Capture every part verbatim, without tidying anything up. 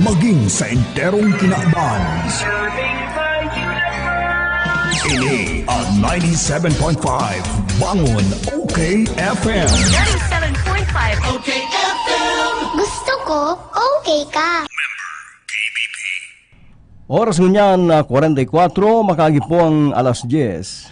Maging sa enterong kinaban. Ini ang ninety-seven point five Bangon O K F M. Ninety-seven point five O K F M. Gusto ko, okay ka. Oras ngunyan, ah, kwarenta y kwatro, makagipong alas dyes.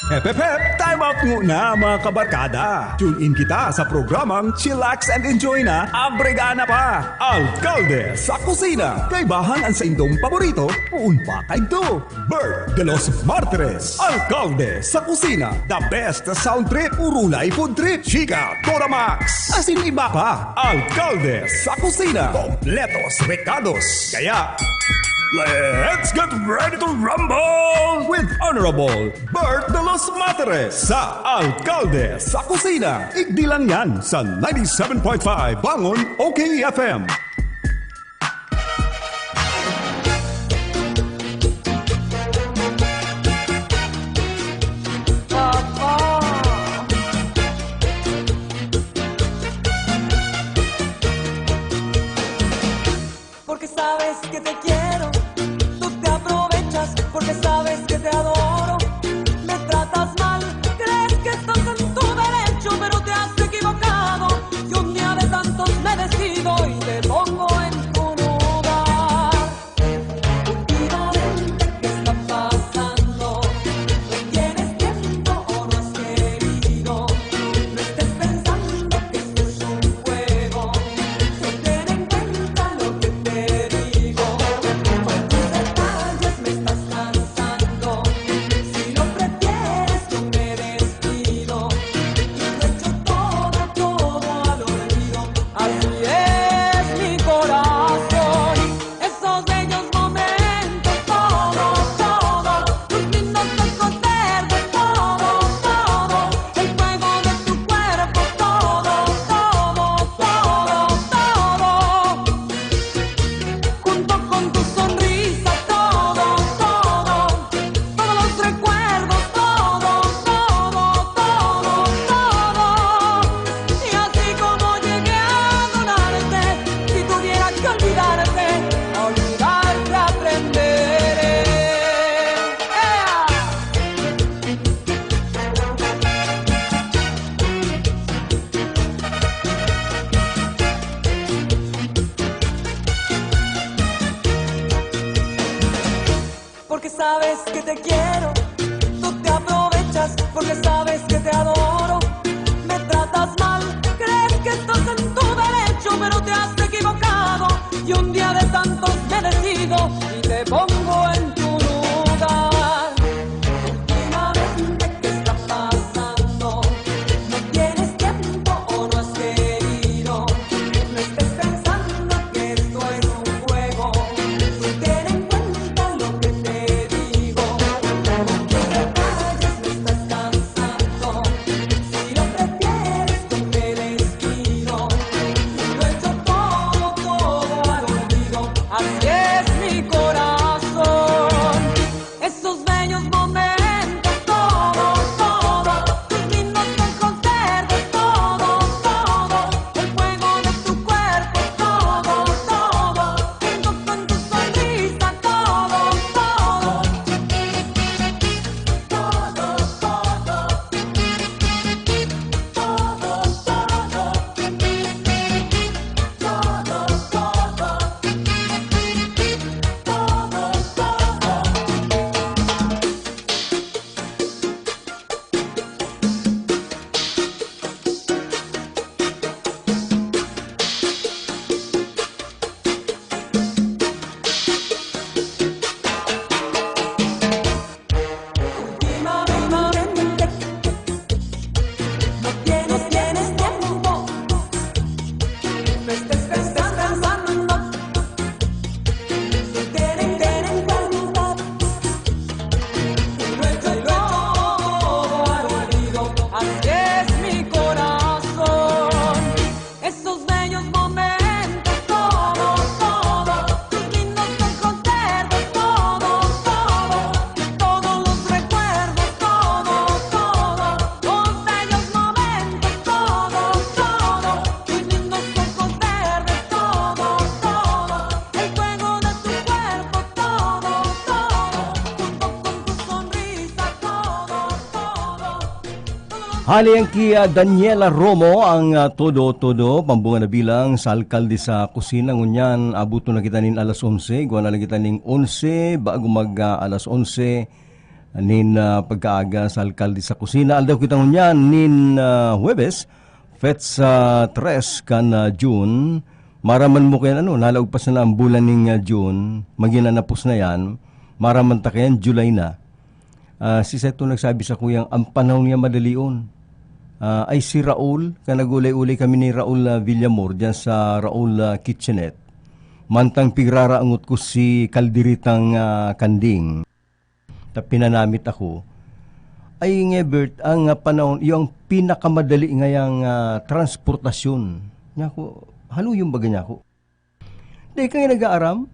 Hep, hep, hep! Time out nguna, mga kabarkada! Tune in kita sa programang Chillax and Enjoy na, Abregana pa! Alkalde sa Kusina! Kaibahan an saindong paborito, poon pa kaidto! Bert de los Martires, Alkalde sa Kusina! The best sound trip, urulay food trip, chika, Dora Max, asin iba pa! Alkalde sa Kusina! Kompletos rekados! Kaya, let's get ready to rumble with Honorable Bert de los Materes sa Alkalde sa Kusina. Igdi lang yan sa ninety-seven point five Bangon O K F M. Porque sabes que te quiero, tú te aprovechas, porque sabes que te adoro, me tratas mal, crees que estás en tu derecho, pero te has equivocado. Y un día de tantos me decido y te pongo en tu lugar. Últimamente, ¿qué está pasando? ¿No tienes tiempo o no has querido? No estés pensando que esto es un juego. Ten en cuenta lo que te digo. Con tus detalles me estás cansando. Si lo prefieres, yo me despido. Y lo echo todo, todo al olvido. Así es mi corazón. Esos bellos momentos, todo, todo, tus lindos ojos verdes, todo, todo, el fuego de tu cuerpo, todo, todo, todo, todo, junto con tu sonrisa, todo, todo, todos los recuerdos, todo, todo, todo, todo. Y así como llegué a adorarte, si tuviera que olvidarte, a olvidarte aprenderé. ¡Ea! Porque sabes que te quiero, tú te aprovechas, porque sabes que te adoro. Me tratas mal, crees que estás en tu derecho, pero te has equivocado. Y un día de tantos me decido y te pongo en tu lugar. Últimamente, ¿qué está pasando? No tienes tiempo o no has querido. No estés pensando que esto es un juego. Tú ten en cuenta lo que te digo. Con tus detalles me estás cansando. Hali ang ki, ah, Daniela Romo ang, ah, todo-todo, pambunga na bilang sa alkalde sa kusina. Ngunyan, abuton na kita nin alas onse, igwa na lang kita ning onse, bago mag, ah, alas onse, nin, ah, pagkaaga sa alkalde sa kusina. Aldaw kita ngunyan nin, ah, Huwebes, petsa tres kan, ah, June. Maraman mo kayan, ano, nalaog pa sana ang bulan ning, ah, June, magin na napos na yan. Maraman ta kayan, July na. Ah, si Seto nagsabi sa kuyang, ang panahon niya madalion. Ah, ay si Raul, ka nag-ulay-ulay kami ni Raul, ah, Villamor, dyan sa Raul, ah, Kitchenette. Mantang pigraraangot ko si Kalderetang, ah, Kanding. Ta pinanamit ako. Ay, Ngebert, ang, ah, panahon, yung pinakamadali ngayang, ah, transportasyon. Niya ako, haluyon baga niya ako. Dai kayo nag-aaram?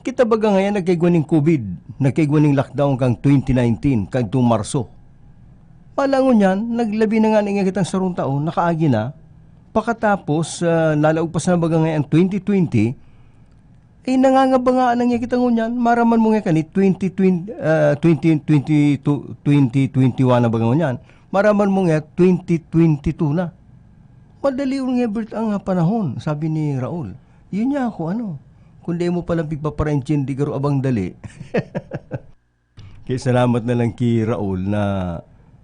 Kita baga ngayon nagkaigwa ning covid, nagkaigwa ning lockdown kang twenty nineteen, kadtong Marso. Palangon yan, naglabi na nga na kitang sarong taon, nakaagi na. Pakatapos, ah, nalaog pa sana baga ngayon ang twenty twenty, eh, nangangabanga na nga kita ngunyan. Maraman mo nga kani, twenty twenty, ah, twenty twenty-two, twenty twenty-one na baga ngunyan. Maraman mo nga, twenty twenty-two na. Madali nga, Bert, ang, ah, panahon, sabi ni Raul. Yun niya ako, ano, kung di mo palang pigpaparaintindi, garo abang dali. Kaya salamat na lang ki Raul na,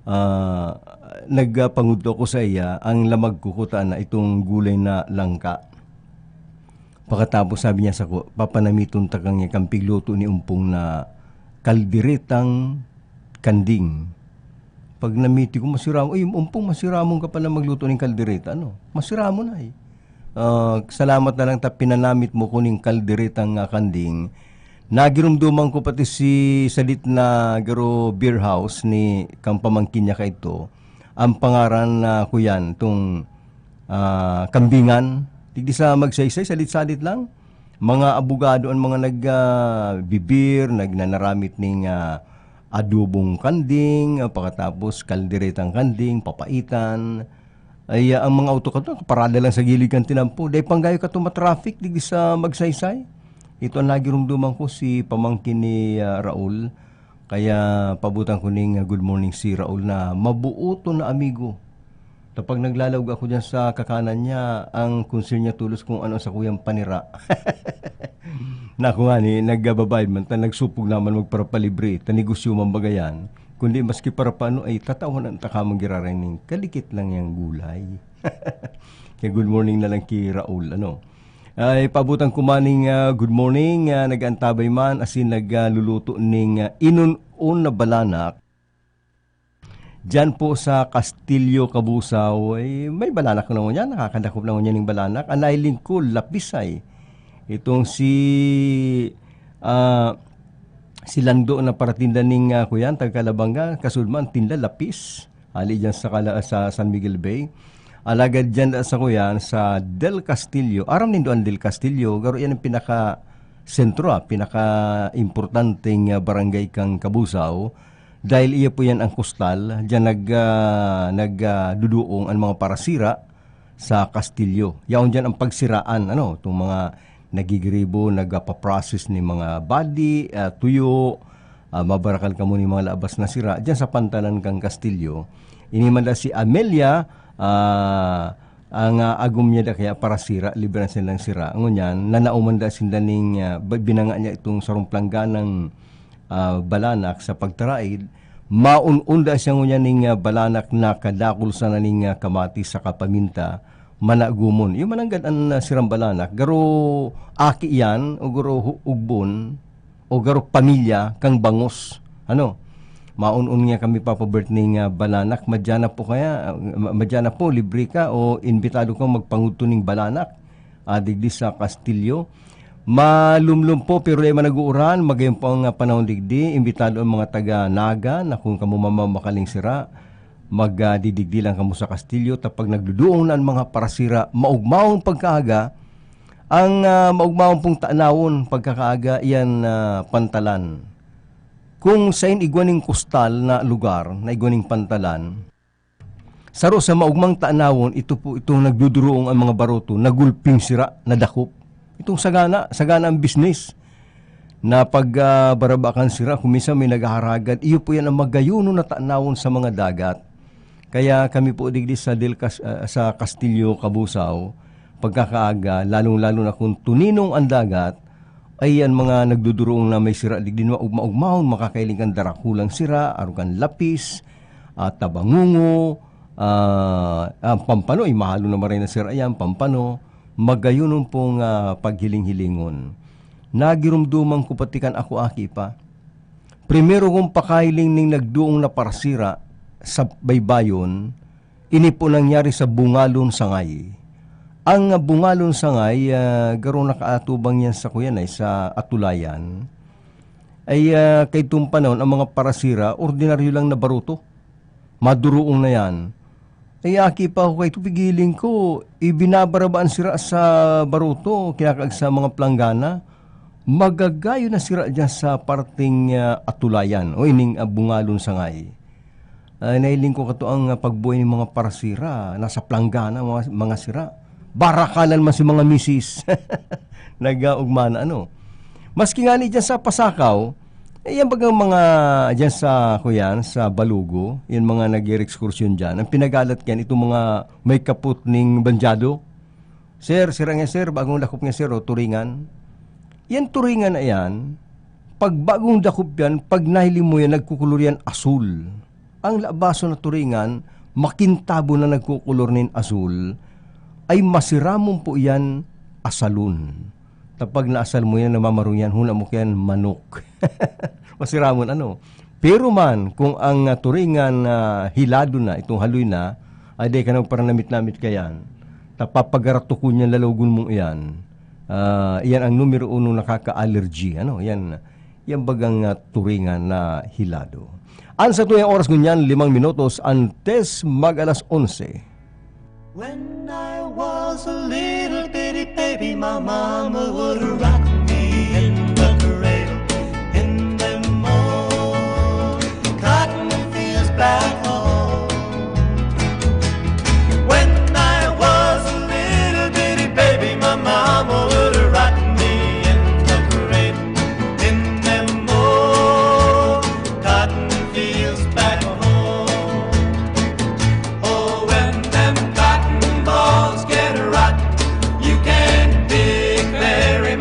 ah, nagpangudto ako sa iya, ang lamag ko kuta na itong gulay na langka. Pakatapos sabi niya sako, "Papanamiton ta kang kan pigluto ni Umpong na kalderetang kanding." Pag namiti ko, masiram-, "Uy, Umpong, masiramon ka pala magluto ning kaldereta, ano? Masiramon ay." Ah, salamat na lang ta pinanamit mo ko ning kalderetang, ah, kanding. Nagirumduman ko pati si sadit na garo beer house ni kang pamangkin niya kaito. Ang pangaran na kuyan, tong, ah, Kambingan. Digdi sa Magsaysay, sadit-sadit lang. Mga abogado ang mga nag, ah, bibir, nagnanaramit ning, ah, adobong kanding, ah, pakatapos kalderetang kanding, papaitan. Ay, ah, ang mga auto kato, parada lang sa gilid kan tinampo. Dai panggayo kato matraffic, digdi sa Magsaysay. Ito ang nagirumduman ko, si pamangkin ni, ah, Raul. Kaya pabutan ko ning, ah, good morning si Raul na mabuoton na amigo. Kapag naglalaog ako diyan sa kakanan niya, ang concern niya tulos kung ano sa kuyang panira. Na ako ngani, nagbabayad man ta, nagsupog naman magparapalibre, ta negosyo man baga yan. Kundi maski para paano ay tatawan ang takamang giraray ning kalikit lang yang gulay. Kaya good morning na lang ki Raul, ano. Ay, pabutan ko maning, ah, good morning, ah, nag-aantabay man, asin nagluluto ning, ah, inon-on na balanak. Diyan po sa Castillo, Cabusao, eh, may balanak na ngunyan, nakakadakop na ngunyan ning balanak. Anay lingkol, lapisay. Itong si, ah, si Lando na paratinda ning, ah, kuyan, taga Calabanga, kasudman, tinda lapis. Ali diyan sa, Cala-, sa San Miguel Bay. Alagad diyan sa kuyan, sa Del Castillo. Aram nindo ang Del Castillo, garo yan ang pinaka sentro, ah, pinaka importanteng, ah, barangay kang Cabusao. Dahil iya po yan ang kustal, diyan nag, ah, nag, ah, duduong ang mga parasira sa Kastilyo. Yaon diyan ang pagsiraan, ano, itong mga nagigiribo, nagpaprocess ni mga badi, ah, tuyo, ah, mabarakal kamo ni mga labas na sira. Diyan sa pantalan kang Kastilyo, ini man da si Amelia, ah, ang, ah, agom niya da kaya parasira, libre na silang sira. Ngunyan, nanauman da sinda ning, ah, ba-, binanga niya itong sarong plangganang, ah, balanak sa pagtaraid. Maun-unda siya ngunyan ning, ah, balanak na kadakul sana ning, ah, kamatis saka paminta, managumon. Yung mananggad an, ah, sirang balanak, garo aki yan, o garo hu-, ugbon, o garo pamilya kang bangos. Ano? Maun-on nga kami, Papa Bert, ning, ah, balanak. Madya na po kaya, ah, ma-, madya na po, libre ka o imbitado kang magpangudto ning balanak. Ah, digdi sa Kastilyo. Malumlom po, pero dai man nag-uuran. Magayon po ang, ah, panahon digdi. Imbitado ang mga taga Naga na kung kamo mamamakaling sira, mag, ah, didigdi lang kamo sa Kastilyo. Ta pag nagduduong na ang mga parasira, maugmaong pagkaaga, ang, ah, maugmaong pong tanawon pagkakaaga, iyan, ah, pantalan. Kung sain igwa ning kustal na lugar, na igwa ning pantalan, saro sa maugmang tanawon, ito po, itong nagduduruong ang mga baroto, nagulping sira, nadakop. Itong sagana, sagana ang bisnis. Na pag, ah, barabakan sira, kung minsan may naghaharagad, iyo po yan ang magayonon na tanawon sa mga dagat. Kaya kami po digdi sa Del Cas-, ah, sa Castillo, Cabusao, pagkakaaga, lalong-lalo na kung tuninong ang dagat, ay an mga nagduduruong na may sira digdi, maugma-ugmahon, makakailing kan darakulang sira, arog kan lapis, ah, tabangungo, ah, ang pampano, ay mahalo na maray na sira yan, pampano, magayon pong, ah, paghiling-hilingon. Nagirumduman ko pati kan ako aki pa. Primero kong pakailing ning nagduong na parasira sa baybayon, ini po nangyari sa Bungalon Sangay. Ang Bungalon Sangay, ah, garo nakaatubang yan sa kuyan ay sa Atulayan. Ay, ah, kay itong panahon, ang mga parasira, ordinaryo lang na baruto. Maduruong na yan. Ay, aki pa ako kay pigiling ko, ibinabarabaan sira sa baruto, kinakaag sa mga planggana. Magagayo na sira dyan sa parting, ah, Atulayan, o ining, ah, Bungalon Sangay. Ah, nailing ko kato ang, ah, pagbuhay ng mga parasira, nasa planggana, mga, mga sira. Barakalan man si mga misis. Nag-augma na, ano. Maski nga ni dyan sa Pasakaw, eh, yan bagang mga dyan sa, kuyan, sa Balugo, yan mga nag-e-excursion dyan. Ang pinagalat yan, itong mga may kapot ning bandyado. "Sir, sira nga, sir, bagong dakop nga, sir, o, turingan." Yan turingan na yan, pag bagong dakop yan, pag nahiling mo yan, nagkukulor yan asul. Ang labason na turingan, makintabon na nagkukulor nin asul, ay masiramon po yan asalon. Tapag naasal mo yan, namamarong yan, huna mo kayan manok. Masiramon, ano? Pero man, kung ang, ah, turingan, ah, hilado na, itong haloy na, ay di ka nagparanamit-namit kayan. Tapapagaratukon yan, lalogon mong iyan. Ah, iyan ang numero uno nakaka-allergy. Ano? Yan, yan bagang, ah, turingan na hilado. An sa tuyang oras ngunyan, limang minutos antes mag alas onse. When I was a little bitty baby, my mama would rock me in the cradle. In the morning, cotton fields back home. When I was a little bitty baby, my mama would rock me in the cradle. In the morning, cotton fields back home. Oh, when them cotton balls get rotten, you can't pick very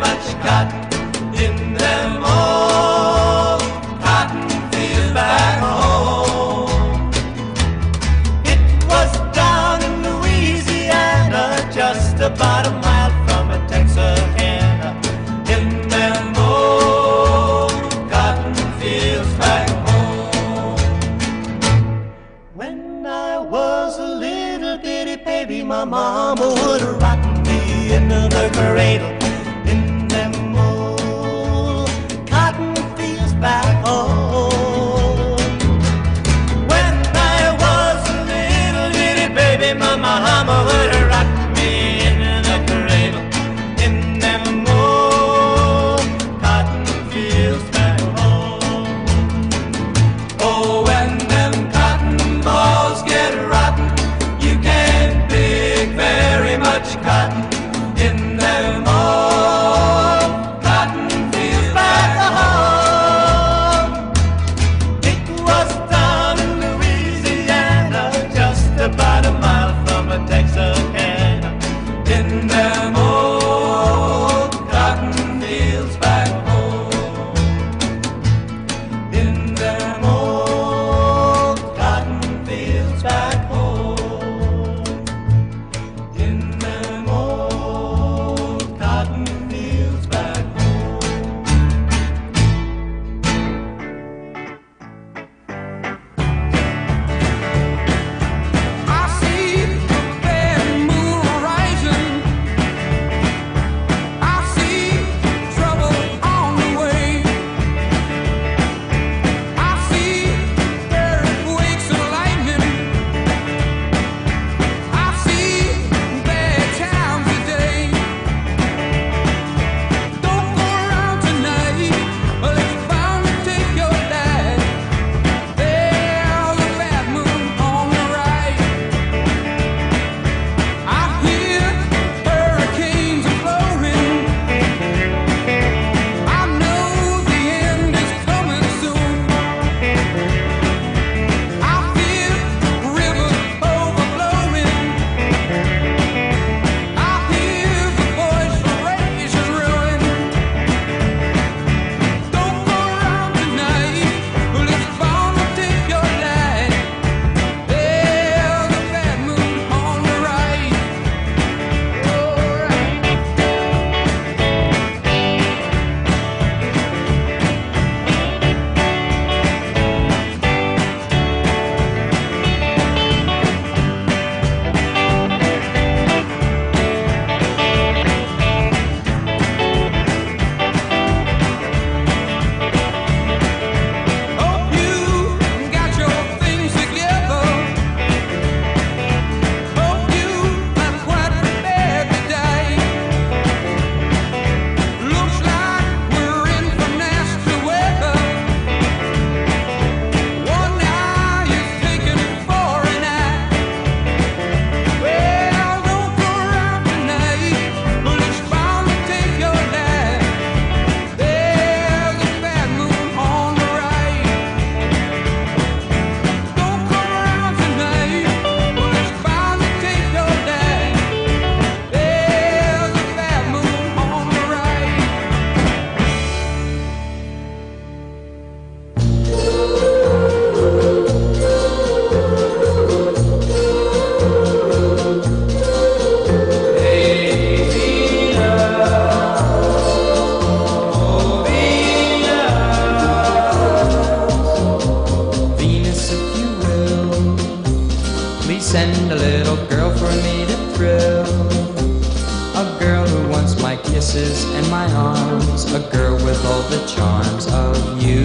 A girl with all the charms of you.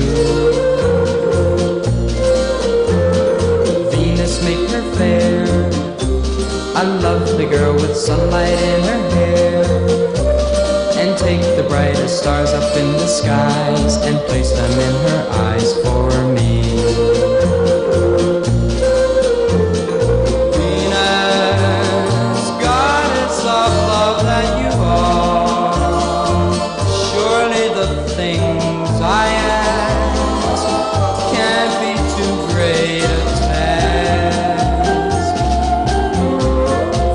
Venus, make her fair. I love the girl with sunlight in her hair. And take the brightest stars up in the skies and place them in her eyes for me. Venus, goddess of love that you are, surely the things I ask can't be too great a task.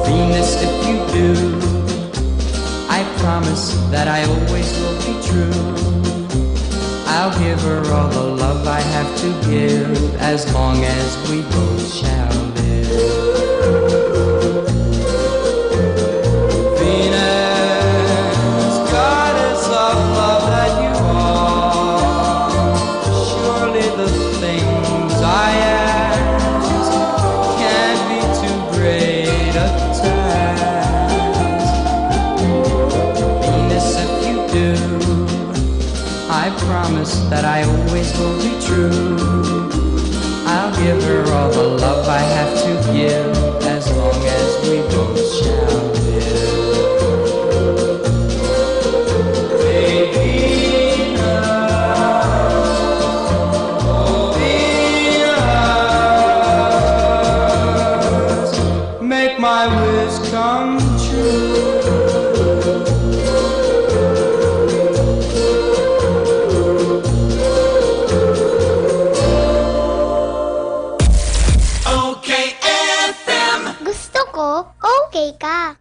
Venus, if you do, I promise that I always will be true. I'll give her all the love I have to give as long as we both shall live. Venus, goddess of love that you are, surely the things I ask can't be too great a task. Venus, if you do, I promise that I always will be true. I'll give her all the love I have to give as long as we both shall live. Baby, now, oh, Venus, make my wish come true. O K F M. Gusto ko, okay ka.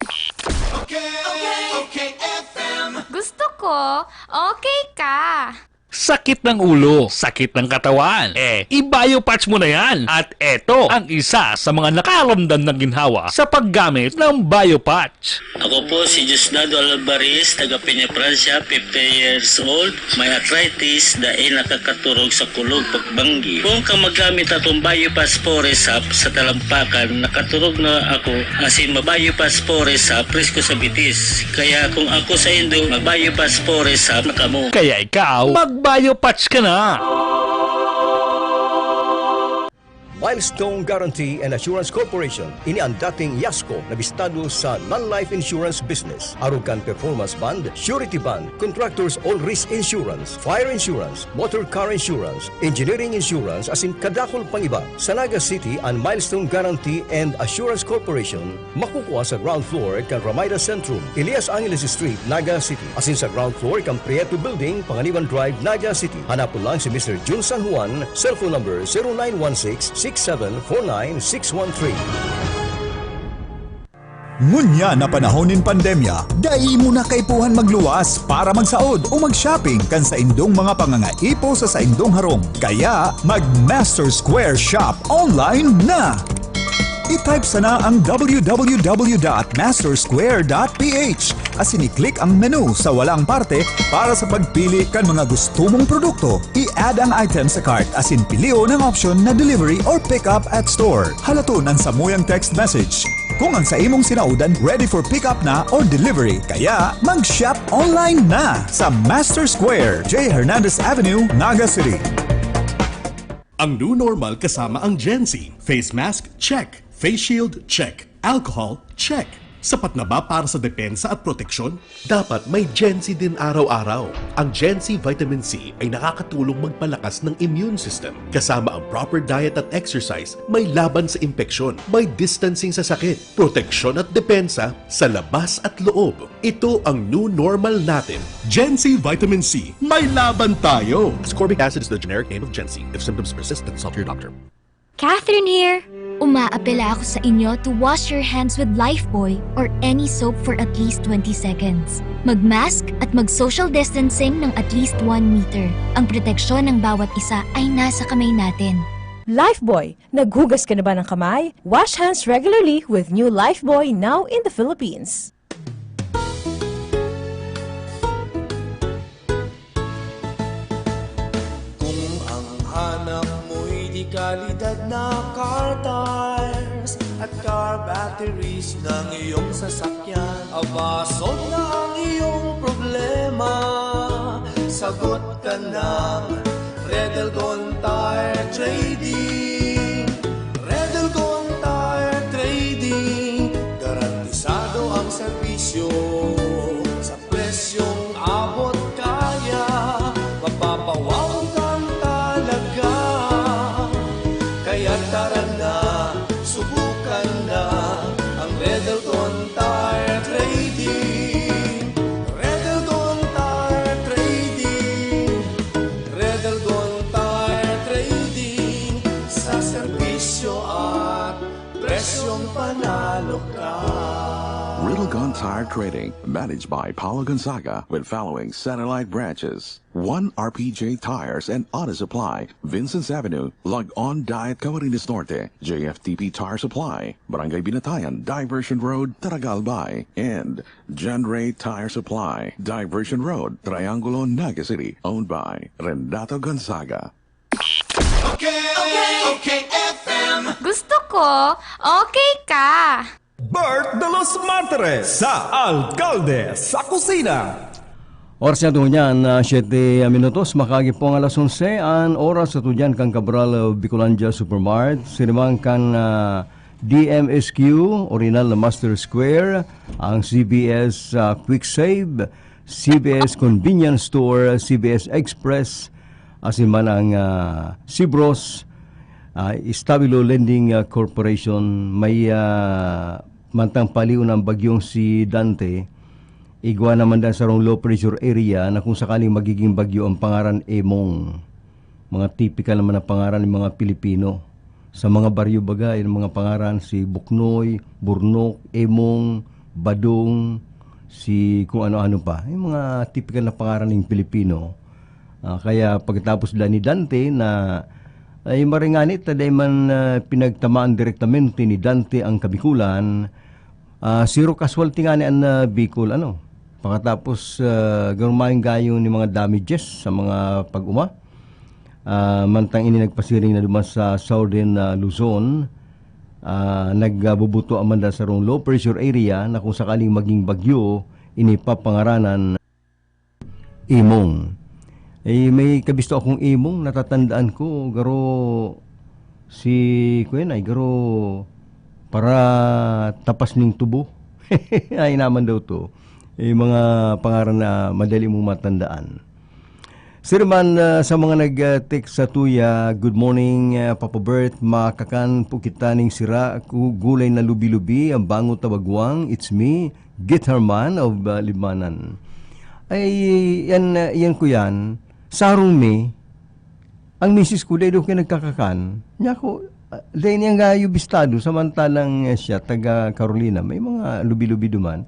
Okay, okay, O K F M. Gusto ko, okay ka. Sakit ng ulo, sakit ng katawan. Eh, i-Biopatch mo na yan. At eto ang isa sa mga nakaramdam ng ginhawa sa paggamit ng Biopatch. Ako po si Diosdado Alvarez, taga Peñafrancia, fifty years old. May arthritis, dai nakakaturog sa kulog pagbanggi. Kung ka magamit akong Biopatch Forest Sap sa talampakan, nakaturog na ako, asin ma-Biopatch Forest Sap presko sa bitis. Kaya kung ako sa indo, mag-Biopatch Forest Sap na kamo. Kaya ikaw, mag-Biopatch ka na! Milestone Guarantee and Assurance Corporation, ini ang dating Yasco na bistado sa non-life insurance business. Arog kan performance bond, surety bond, contractors all risk insurance, fire insurance, motor car insurance, engineering insurance, asin kadakul pang iba. Sa Naga City, an Milestone Guarantee and Assurance Corporation, makukua sa ground floor kan Ramada Centrum, Elias Angeles Street, Naga City, asin sa ground floor kan Prieto Building, Panganiban Drive, Naga City. Hanapon lang si Mister Jun San Juan, cellphone number zero nine one six six seven four nine six one three. Ngunyan na panahon nin pandemya, dai mo na kaipuhan magluwas para magsaod o mag-shopping kan saindong mga pangangaipo sa saindong harong. Kaya, mag-Master Square Shop online na! I-type sana ang w w w dot master square dot p h asin i-click ang menu sa walang parte para sa pagpili kan mga gusto mong produkto. I-add ang item sa cart asin pilion ang option na delivery or pick up at store. Halaton an samuyang text message. Kung ang sa imong sinaodan ready for pick up na or delivery, kaya mag-shop online na sa Master Square, J Hernandez Avenue, Naga City. Ang new normal kasama ang Gen Z. Face mask, check. Face shield, check. Alcohol, check. Sapat na ba para sa depensa at proteksyon? Dapat may Gen Z din araw-araw. Ang Gen Z Vitamin C ay nakakatulong magpalakas ng immune system. Kasama ang proper diet at exercise, may laban sa impeksyon, may distancing sa sakit, proteksyon at depensa sa labas at loob. Ito ang new normal natin. Gen Z Vitamin C, may laban tayo! Ascorbic acid is the generic name of Gen Z. If symptoms persist, then consult your doctor. Catherine here! Umaapela ako sa inyo to wash your hands with Lifebuoy or any soap for at least twenty seconds. Mag-mask at mag-social distancing ng at least one meter. Ang proteksyon ng bawat isa ay nasa kamay natin. Lifebuoy, naghugas ka na ba ng kamay? Wash hands regularly with new Lifebuoy, now in the Philippines. Kung ang hanap mo'y dekalidad na car tires at car batteries ng iyong sasakyan, aba, solve na ang iyong problema. Sagot ka ng Red Elgon Tire Trading. Red Elgon Tire Trading, garantisado ang serbisyo sa presyong abot kaya. Mapapawaw kang talaga. Kaya tara na, subukan na ang Red Elgon Tire Trading. Red Elgon Tire Trading. Red Elgon Tire Trading. Sa serbisyo at presyong panalo ka. Riddlegon Tire Trading, managed by Paulo Gonzaga, with following satellite branches: One R P J Tires and Auto Supply, Vincent's Avenue, Log-On Diet, Camarines Norte; J F T P Tire Supply, Barangay Binatayan, Diversion Road, Taragal Bay; and John Ray Tire Supply, Diversion Road, Triangulo, Naga City, owned by Renato Gonzaga. Okay, okay, okay, F M. Gusto ko, okay ka. Bert de los Martires sa Alkalde sa Kusina. Oras niya doon yan, uh, siyete minutos, makagi po ang alas onse, an oras sa tudyan kang Cabral, uh, Bicolandia Supermart, siriman kan uh, D M S Q, Original na Master Square, ang C B S uh, Quick Save, C B S Convenience Store, C B S Express, asin man ang uh, Sibros, uh, Estabilo Lending uh, Corporation, may uh, mantang paliw ng bagyong si Dante, igwa naman dahil sa sarong low pressure area na kung sakaling magiging bagyo ang pangaran Emong. Mga typical naman na pangaran ng mga Pilipino. Sa mga baryo baga, yung mga pangaran si Buknoy, Burnok, Emong, Badong, si kung ano-ano pa. Yung mga typical na pangaran ng Pilipino. Uh, kaya pagkatapos da ni Dante na ay maringanit na dahil man uh, pinagtamaan direktamente ni Dante ang Kabikulan, uh, zero casualty nga ni ang uh, Bicol, ano. Pagkatapos, uh, garumayon gayo ni mga damages sa mga pag-uma. Uh, mantang ini nagpasiring na duman sa Southern uh, Luzon, uh, nagbubuto ang manda sa low pressure area na kung sakaling maging bagyo, ini papangaranan Imong. Eh, may kabisto akong imong natatandaan ko, garo si kuyan ay garo para tapas ning tubo. Ay naman daw to. Eh, mga pangaran na madali mong matandaan. Sir man, uh, sa mga nag-text sa tuya, good morning, uh, Papa Bert, makakan po kita ning sira, gulay na lubi-lubi, ang bango tabagwang, it's me, Guitar Man of uh, Libmanan. Ay, yan, uh, yan ko yan. Sarong mi, ang misis ko, dahil doon kayo nagkakakan, niya ko, uh, dahil niyang gayo bistado, samantalang uh, siya, taga Carolina, may mga lubi-lubi duman.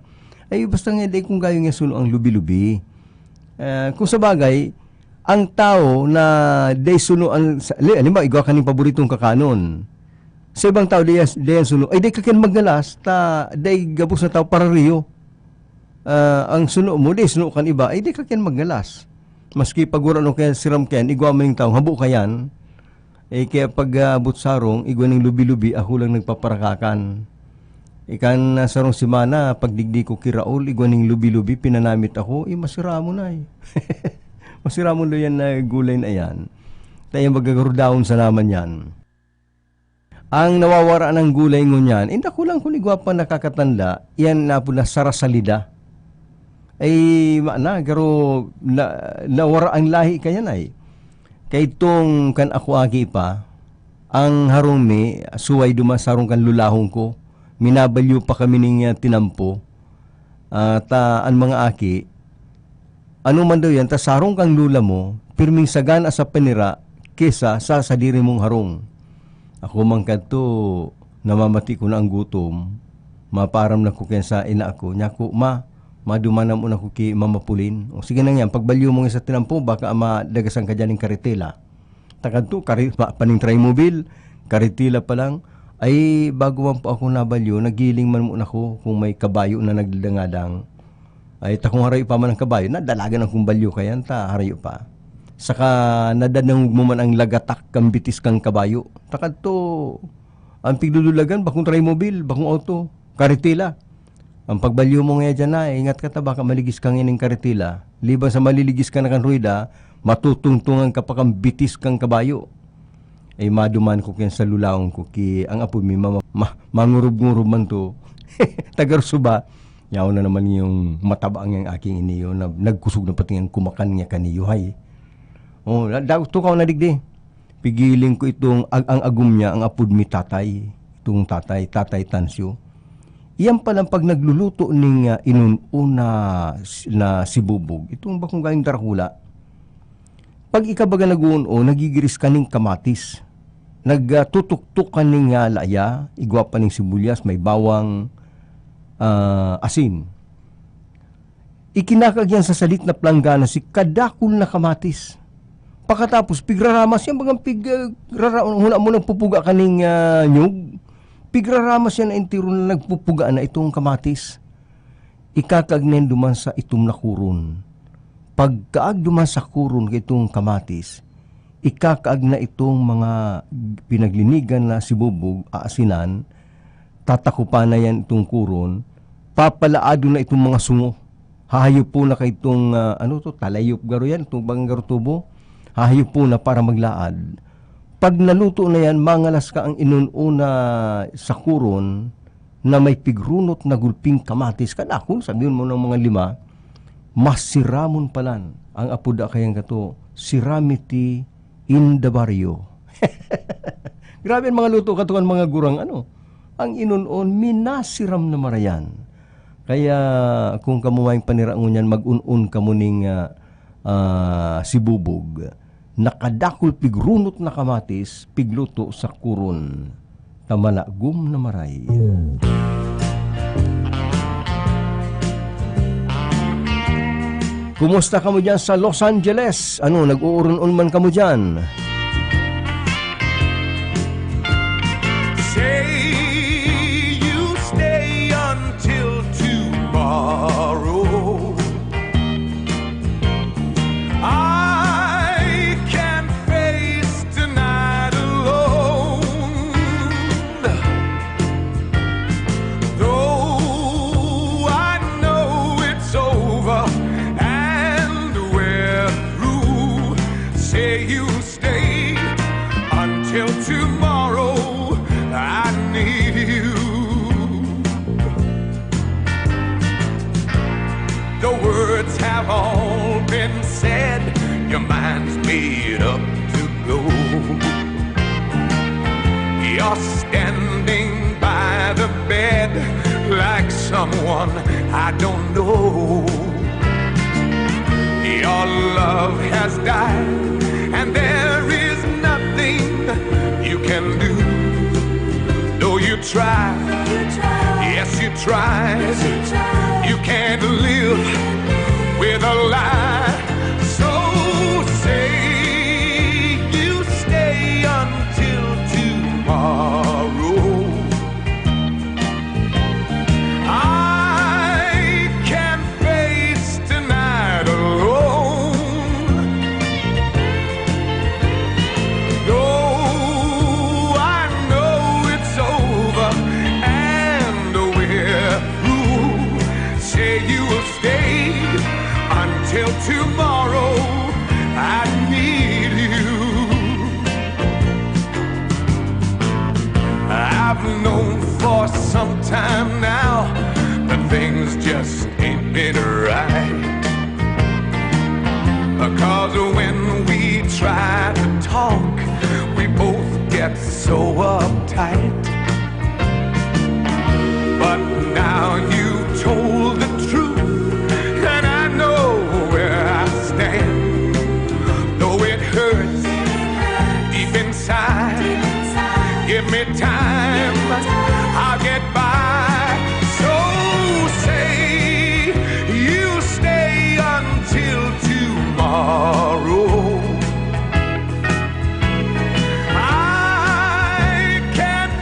Ay, basta nga, dahil kung gayo niya suno ang lubi-lubi. Uh, kung sa bagay, ang tao na dahil suno ang, halimbawa, igwa ka ning paboritong kakanon, sa ibang tao, dahil, dahil suno, ay, dahil ka maggalas, ta, dahil gabos na tao, para riyo. Uh, ang suno mo, di suno kan iba, ay di ka kin maggalas. Maski pag wala no kaya siram ken, igwa man yung taong habo ka yan. Eh, kaya pag uh, sarong, igwa ning lubi-lubi, ako lang nagpaparakakan. Ikan uh, sarong simana, pagdigdi ko kiraol, igwa ning lubi-lubi, pinanamit ako, eh, masira mo na eh. Masira mo lo yan na gulay na yan. Tayo magagaro daon sa naman yan. Ang nawawara ng gulay ngunyan, inda ko lang kun igwa pa nakakatanda, iyan na po na sarasalida. Ay, mana, garo, na, nawara ang lahi kayan ay. Kay tong kan ako agi pa, ang harong mi, suway duman sarong kan lulahong ko, minabalyo pa kami ning uh, tinampo. Uh, ta, ang mga aki, ano man daw yan, ta sarong kang lula mo, pirming sagana sa panira kesa sa sadiri mong harong. Ako man kadto, namamati ko na ang gutom, maparam na ko kaya sa ina ako, niya ko, ma, maduman mo na ko ki Mama Pulin. O sige na yan, pagbalyo mo nga sa tinampo, baka madagasan ka dyan ng karitela. Takadto, kari, pa, paning Trimobil, karitela pa lang, ay bago man po ako nabalyo, nagiling man muna ako kung may kabayo na nagdadangadang. Ay, takong harayo pa man ang kabayo, nadalagan ang kumbalyo kayan, ta harayo pa. Saka nadadangog mo man ang lagatak kan bitis kan kabayo. Takadto, ang pigdudulagan, bakong Trimobil, bakong auto, karitela. Ang pagbalyo mo ngaya diyan na, ingat ka ta, baka maligis ka ngaya ning karetila. Liban sa maliligis ka na kan ruweda, matutungtungan ka pa kan bitis kan kabayo. Ay, maduman ko kiyan sa lulaong ko, ki, ang apo mi, ma-, ma-, mangurub-ngurub man to. Taga Rosoba, yaon na naman yung mataba ang yang aking iniyo na nagkusog na pati yang kumakan niya kaniyo, hay. Oh, da-, da-, tukaw na digdi. Pigiling ko itong ag-, ang agom niya, ang apod mi Tatay. Itong Tatay, Tatay Tansyo. Iyan palang pag nagluluto ning, ah, inun-una na sibubog, itong bakong galing Darakula. Pag ika baga nag-uun-on, nagigiris ka ning kamatis. Nag, ah, tutuktok ka ning, ah, laya, igwa pa ning sibuyas, may bawang, ah, asin. Ikinakag yan sa salit na planggana si kadakul na kamatis. Pakatapos, pigraramas yan, bagang pig, ah, rara-, hula mo nagpupuga kaning, ah, nyug. Pigraramas yan na entero na nagpupuga na itong kamatis. Ikakag na yan duman sa itom na kuron. Pagkaag duman sa kuron kaitong kamatis, ikakaag na itong mga pinaglinigan na sibubog, aasinan, tatakupan na yan itong kuron, papalaadon na itong mga sungo. Hahayupon na kaitong, ah, ano to, talayop garo yan, itong bang garo tubo. Hahayupon na para maglaad. Pag naluto na yan, mangalas ka ang inun-una sa kuron na may pigrunot na gulping kamatis. Kadakul, sabihin mo ng mga lima, masiramon palan. Ang apod da kayan kato, siramiti in the barrio. Grabe ang mga luto kato kan mga gurang, ano. Ang inun-on, minasiram na marayan. Kaya, kung kamo maing panira ngunyan, mag-un-on kamo ning, ah, ah, sibubog. Nakadakul pigrunot na kamatis, pigluto sa kuron. Ta malagom na maray. Kumusta kamo diyan sa Los Angeles? Ano, nag-uuron-on man kamo diyan? Say you stay until tomorrow. I can't face tonight alone. Though I know it's over and we're through, say you stay until tomorrow. I need you. The words have all been said, your mind's made up to go. You're standing by the bed like someone I don't know. Your love has died, and there is nothing you can do. Though you try, yes, you try, you can't live with a lie. So say you stay until tomorrow. I can't face tonight alone. Though I know it's over and we're through, say you will stay until tomorrow. I need you. I've known for some time now that things just ain't been right. Because when we try to talk, we both get so uptight. But now you told the truth, and I know where I stand. Though it hurts deep inside, give me time, I'll get by. So say you stay until tomorrow. I can't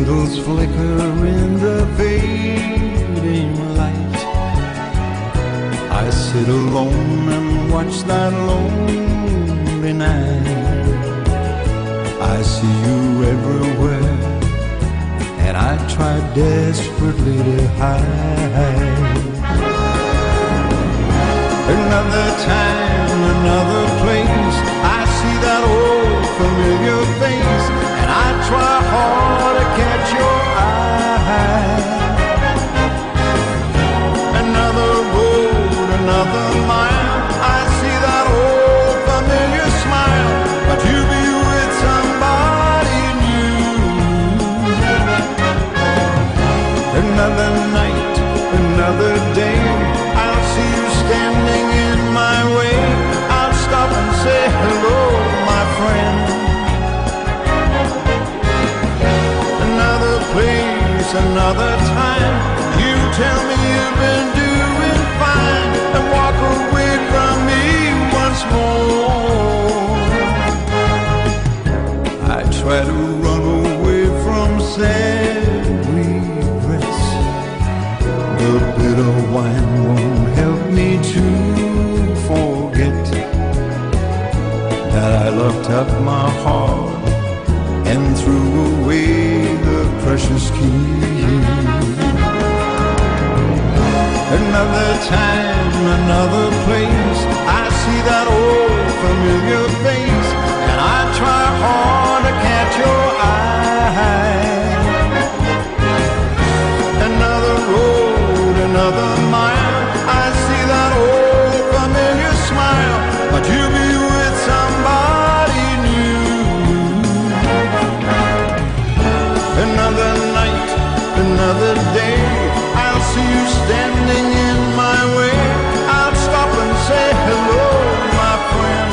Candles flicker in the fading light. I sit alone and watch that lonely night. I see you everywhere, and I try desperately to hide. Another time, another place, I see that old familiar face, and I try hard to catch your eye. Another road, another mile, I see that old familiar smile, but you'll be with somebody new. Another night, another day, I'll see you standing in my way. I'll stop and say, "Hello, my friend." Another place, another time, you tell me you've been doing fine, and walk away from me once more. I try to run away from sad regrets. The bitter wine won't help me to forget that I locked up my heart and threw away the precious key. Another time, another place, I see that old familiar face, and I try hard to catch your eye. Another road, another mile, I see that old familiar smile, but you'll be with somebody new. Another night, another day, I'll see you standing in my way. I'll stop and say, "Hello, my friend."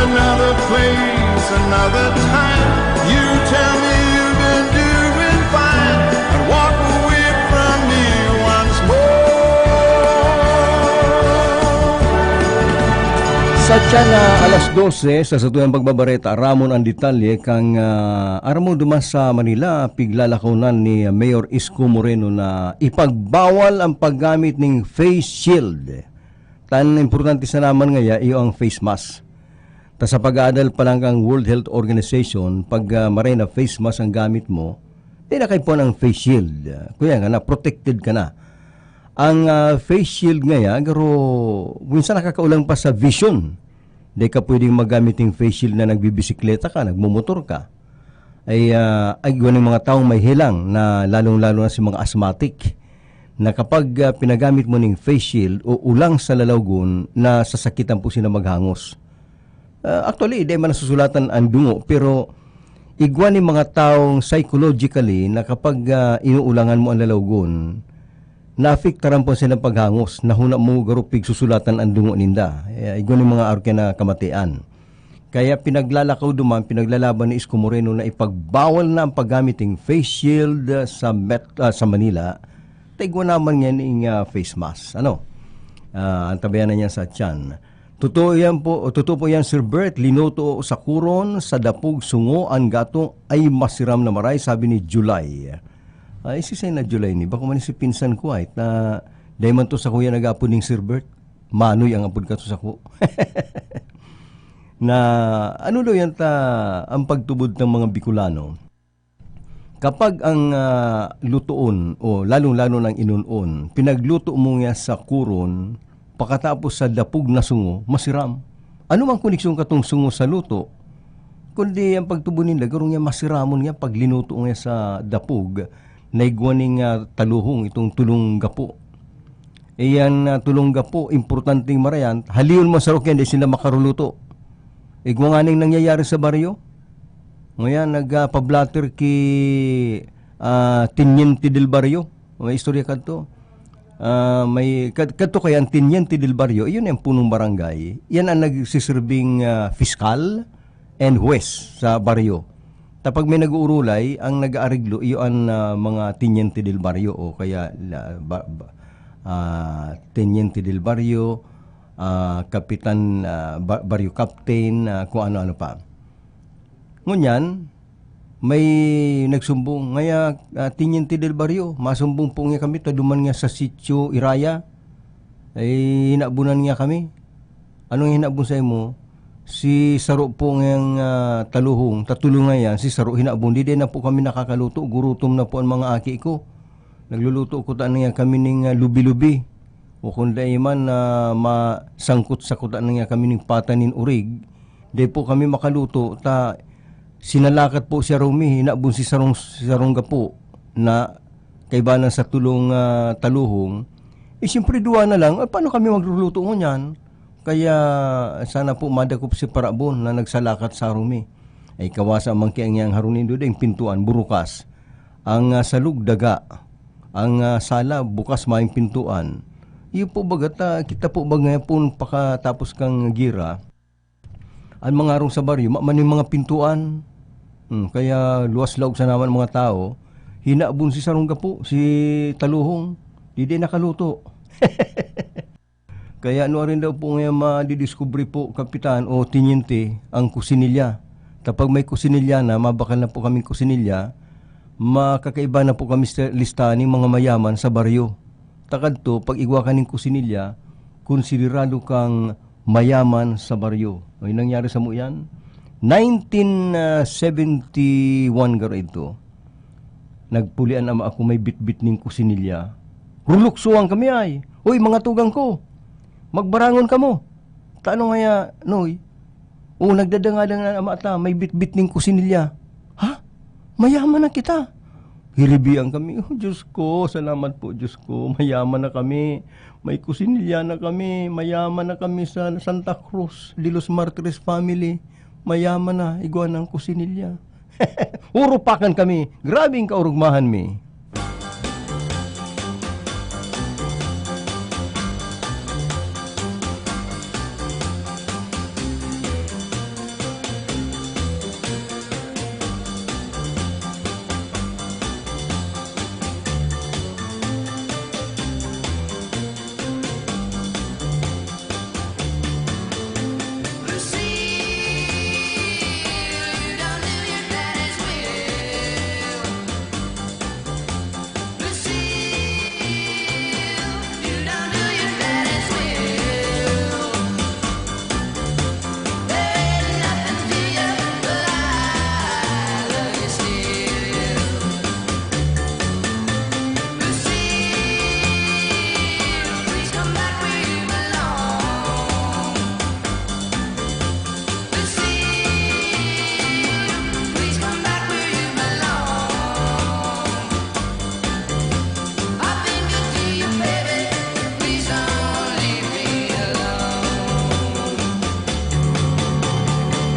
Another place, another time, you tell me you've been doing fine, and walk away from me once more. Sa tiyan na alas dose, sa satuyang pagbabareta, aramon ang detalye kan, ah, aram mo, duman sa Manila, piglalakaw na ni Mayor Isko Moreno na ipagbawal ang paggamit ning face shield. Tan importante sana man ngaya iyo ang face mask. Ta sa pag-aadal pa lang kan World Health Organization, pag, ah, maray na face mask ang gamit mo, di na kaipuhan ang face shield. Ah, kuya nga na, protected ka na. Ang, ah, face shield ngaya, garo, minsan nakakaulang pa sa vision. Di ka pwedeng magamit yung face shield na nagbibisikleta ka, nagmumotor ka. Ay, ah, ay, igwa ning mga taong may helang na lalong-lalo na sa mga asthmatic, na kapag, ah, pinagamit mo ning face shield o ulang sa lalawgon, nasasakitan po sila maghangos. Ah, actually, di man nasusulatan ang dungo, pero igwa ning mga taong psychologically na kapag, ah, inuulangan mo ang lalawgon, naapektaran po silang paghangos, nahuna mo garo pigsusulatan ang dungo ninda. Eh, igwa ning mga arog na kamatian. Kaya pinaglalakaw duman, pinaglalaban ni Isko Moreno na ipagbawal na ang paggamit ng face shield, ah, sa Met-, ah, sa Manila. Ta igwa naman ngayon ing, ah, face mask. Ano? Ah, antabayanan niya sa tiyan. Totoo yan po, totoo po yan, Sir Bert. Linuto sa kuron, sa dapog, sungo, ang gato ay masiram na maray, sabi ni July. Ay, si Sena July ni, bako man si pinsan ko, ay, na, dahil man to sa kuya nag-apod ning Sir Bert. Manoy ang apod kato sako. Na, ano daw yan ta, ang pagtubod ng mga Bicolano? Kapag ang, ah, lutoon, o lalong-lalo ng inunon, pinagluto mo nga sa kuron, pakatapos sa dapog na sungo, masiram. Ano mang koneksyon katong sungo sa luto? Kundi ang pagtubod ninda, garo nga masiramon nga paglinuto nga sa dapog, na igwa ning, ah, taluhong itong tulong gapo. Iyan, ah, tulong gapo, importanteng marayan. Halion mo sa rukyan, di sila makaruluto. Igwa nga ning nangyayari sa baryo. Ngayon, nagpa-blotter ki, ah, Teniente del Barrio. May istorya kadto. Ah, may, kad-, kadto kaya ang Teniente del Barrio, iyon ang punong barangay. Yan ang nagsisirbing, ah, fiskal and huwes sa baryo. Ta pag may nag-uurulay, ang nag-aareglo, iyo an, ah, mga Teniente del Barrio o kaya la-, ba-, ba-, ah, Teniente del Barrio, ah, Kapitan, ah, ba-, Barrio Captain, ah, kung ano-ano pa. Ngunyan, may nagsumbong, ngaya, ah, Teniente del Barrio, masumbong po nga kami, ta duman nga sa Sitio Iraya, ay hinabunan nga kami. Anong hinabon sa imo? Si saro po ngayang, ah, taluhong, tatulong na yan, si saro hinabon, di din na po kami nakakaluto, gurutom na po ang mga aki ko. Nagluluto ko ta niya kami ning, ah, lubi-lubi. O kung dai man, ah, masangkot-sakot na niya kami ning pata nin urig, di po kami makaluto, ta sinalakat po si Arumi, hinabon si sarong, si sarong gapo na kaibanan sa tulong, ah, taluhong. Eh, siyempre, duwa na lang. Ah, paano kami magluluto ngunyan? Kaya sana po madakop si Parabon na nagsalakat sa Arumi. Ay kawasa man kaya niyang harunindo ding pintuan, burukas. Ang, ah, salog, daga. Ang, ah, sala, bukas, mayong pintuan. Iyo po baga ta, kita po baga po pakatapos kang gira, ang mga arong sa baryo, ma-, man yung mga pintuan. Hmm, kaya luwas laog sa naman mga tao, hinabon si sarong gapo, si taluhong, di di nakaluto. Kaya nuarin daw po ngayon madidiskubre po, Kapitan o Teniente, ang kusinilya. Kapag may kusinilya na, mabakal na po kaming kusinilya, makakaiba na po kami sa listahan ng mga mayaman sa baryo. Takad to, pag igwa ka ning kusinilya, konsiderado kang mayaman sa baryo. May nangyari sa mo yan? Nineteen seventy-one garo ito. Nagpulian ama ako may bitbit ning kusinilya. Ruluksuhan kami ay, "Hoy, mga tugang ko! Magbarangon kamo!" "Tano ngaya, Noy?" "O, nagdadangadang na ama ta, may bitbit ning kusinilya." "Ha? Mayaman na kita!" Hiribian kami. "Oh, Diyos ko, salamat po, Diyos ko. Mayaman na kami. May kusinilya na kami. Mayaman na kami sa Santa Cruz de los Martires family. Mayaman na. Igwa na ang kusinilya." Urupakan kami. Grabing kaurugmahan mi.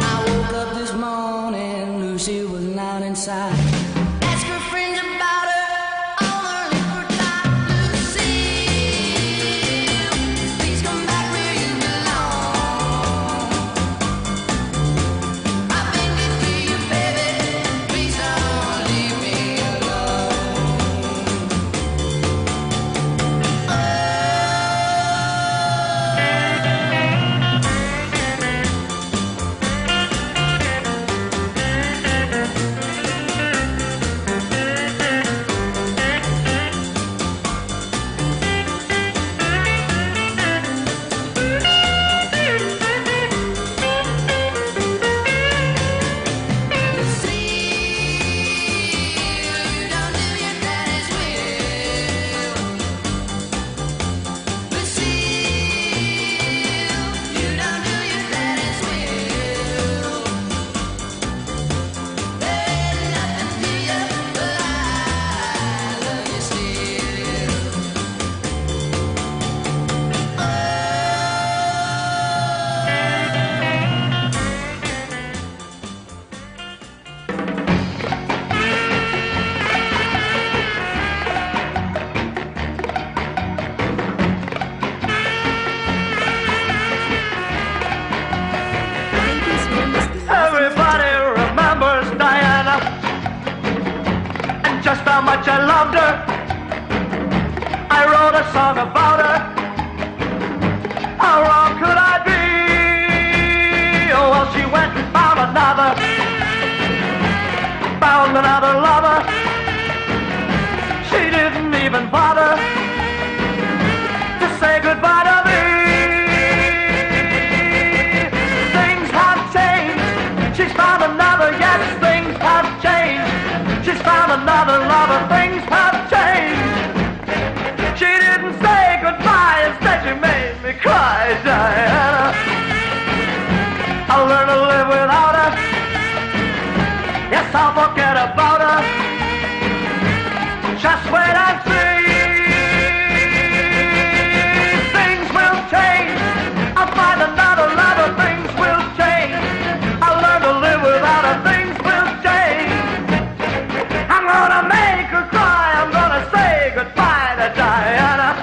I woke up this morning, Lucy was not inside. Ask her friends about her, all her lips were tied. Lucille, please come back where you belong. I've been good to you, baby. Please don't leave me alone. Everybody remembers Diana and just how much I loved her. I wrote a song about her. How wrong could I be? Oh, well, she went and found another. Another lover. She didn't even bother to say goodbye to me. Things have changed. She's found another. Yes, things have changed. She's found another lover. Things have changed. She didn't say goodbye. Instead, she made me cry, Diana. I learned to live without her. Yes, I'll forget about her. Just wait and see. Things will change. I'll find another lover. Things will change. I'll learn to live without her. Things will change. I'm gonna make her cry. I'm gonna say goodbye to Diana.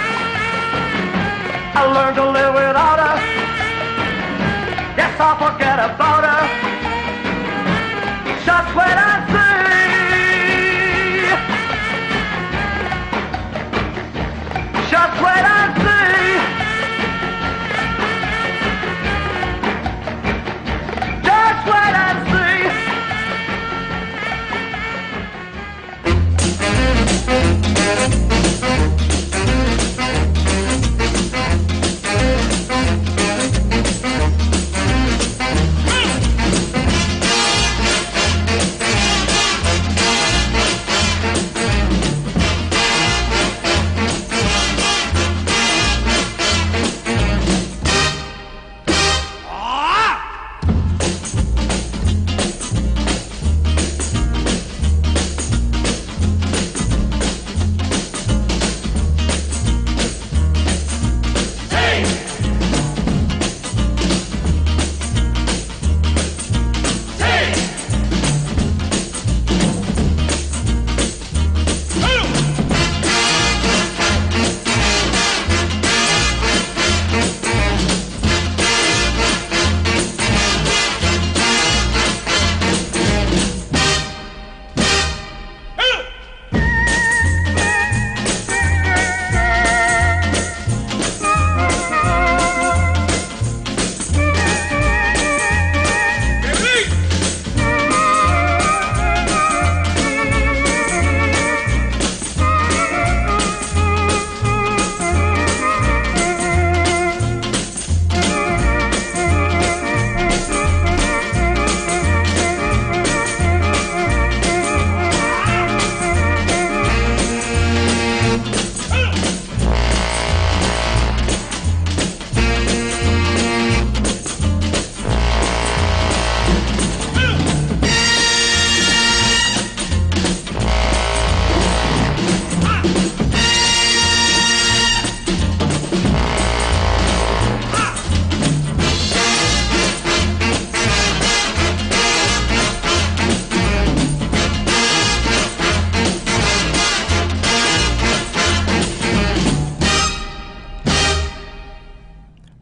I learned to live without her. Yes, I'll forget about her. Just wait and see. Just wait and see. Just wait and see.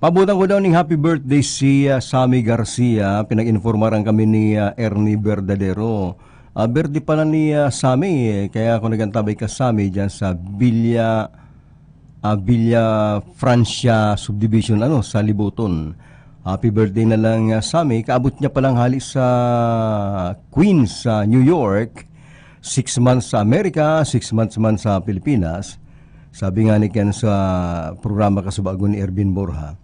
Pabutan ko daw ning happy birthday si, ah, Sammy Garcia. Pinag-informaran kami ni, ah, Ernie Verdadero. Ah, birthday pala ni, ah, Sammy, eh. Kaya ako nag-antabay ka, Sammy, dyan sa Villa, ah, Villa Francia Subdivision, ano, sa Liboton. Happy birthday na lang, ah, Sammy. Kaabot niya palang hali sa Queens, sa New York. Six months sa Amerika, six months man sa Pilipinas. Sabi nga ni Ken sa programa kasubago ni Ervin Borja,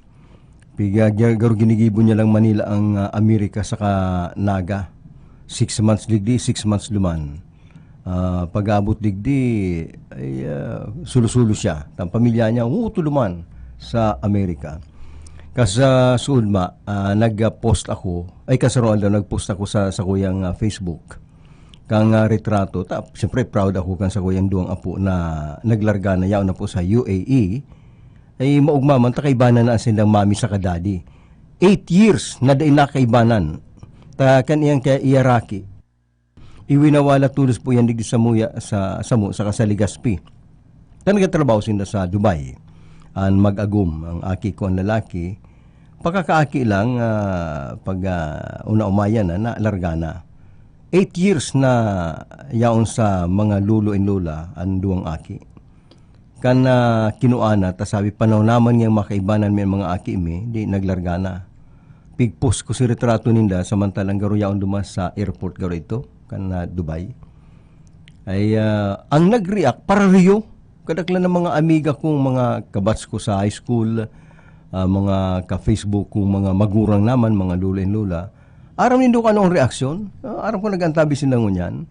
piga, garo ginigibo niya lang Manila ang, ah, Amerika saka Naga. Six months digdi, six months duman. Ah, pag-abot digdi, ay, ah, sulo-sulo siya. Tang pamilya niya, huto duman sa Amerika. Kasa suod ma, ah, nag-post ako, ay, kasaro aldaw, nag-post ako sa, sa kuyang, ah, Facebook. Kang, ah, retrato, ta, siyempre, proud ako kan sa kuyang duwang apo na naglarga na, yaon na po sa U A E. Ay, maugma man, ta kaibanan na sindang mami saka daddy. Eight years na dai nakaibanan. Ta kan iyang kaya iyaraki. Iwinawala tolos po yan digdi sa muya, sa, sa mu-, saka sa Legazpi. Ta nagtatrabaho sinda sa Dubai. An mag-agom, ang aki ko, ang lalaki. Pakakaaki lang, ah, pag, ah, una-umaya na, nalarga na. Eight years na yaon sa mga lolo and lola, ang duwang aki. Kan, ah, kinuha na, ta sabi, "Panahon naman ngayang makaibanan mi an mga aki mi," di naglarga na. Pigpost ko si retrato ninda, samantalang garo yaon duman sa airport, garo ito, kan, ah, Dubai. Ay, ah, ang nag-react, parariyo. Kadaklan ng mga amiga kong mga kabatch ko sa high school, ah, mga ka-Facebook kong mga magurang naman, mga lola and lola. Aram nindo kung ano ang reaksyon? Ah, aram ko nag-antabi sila ngunyan.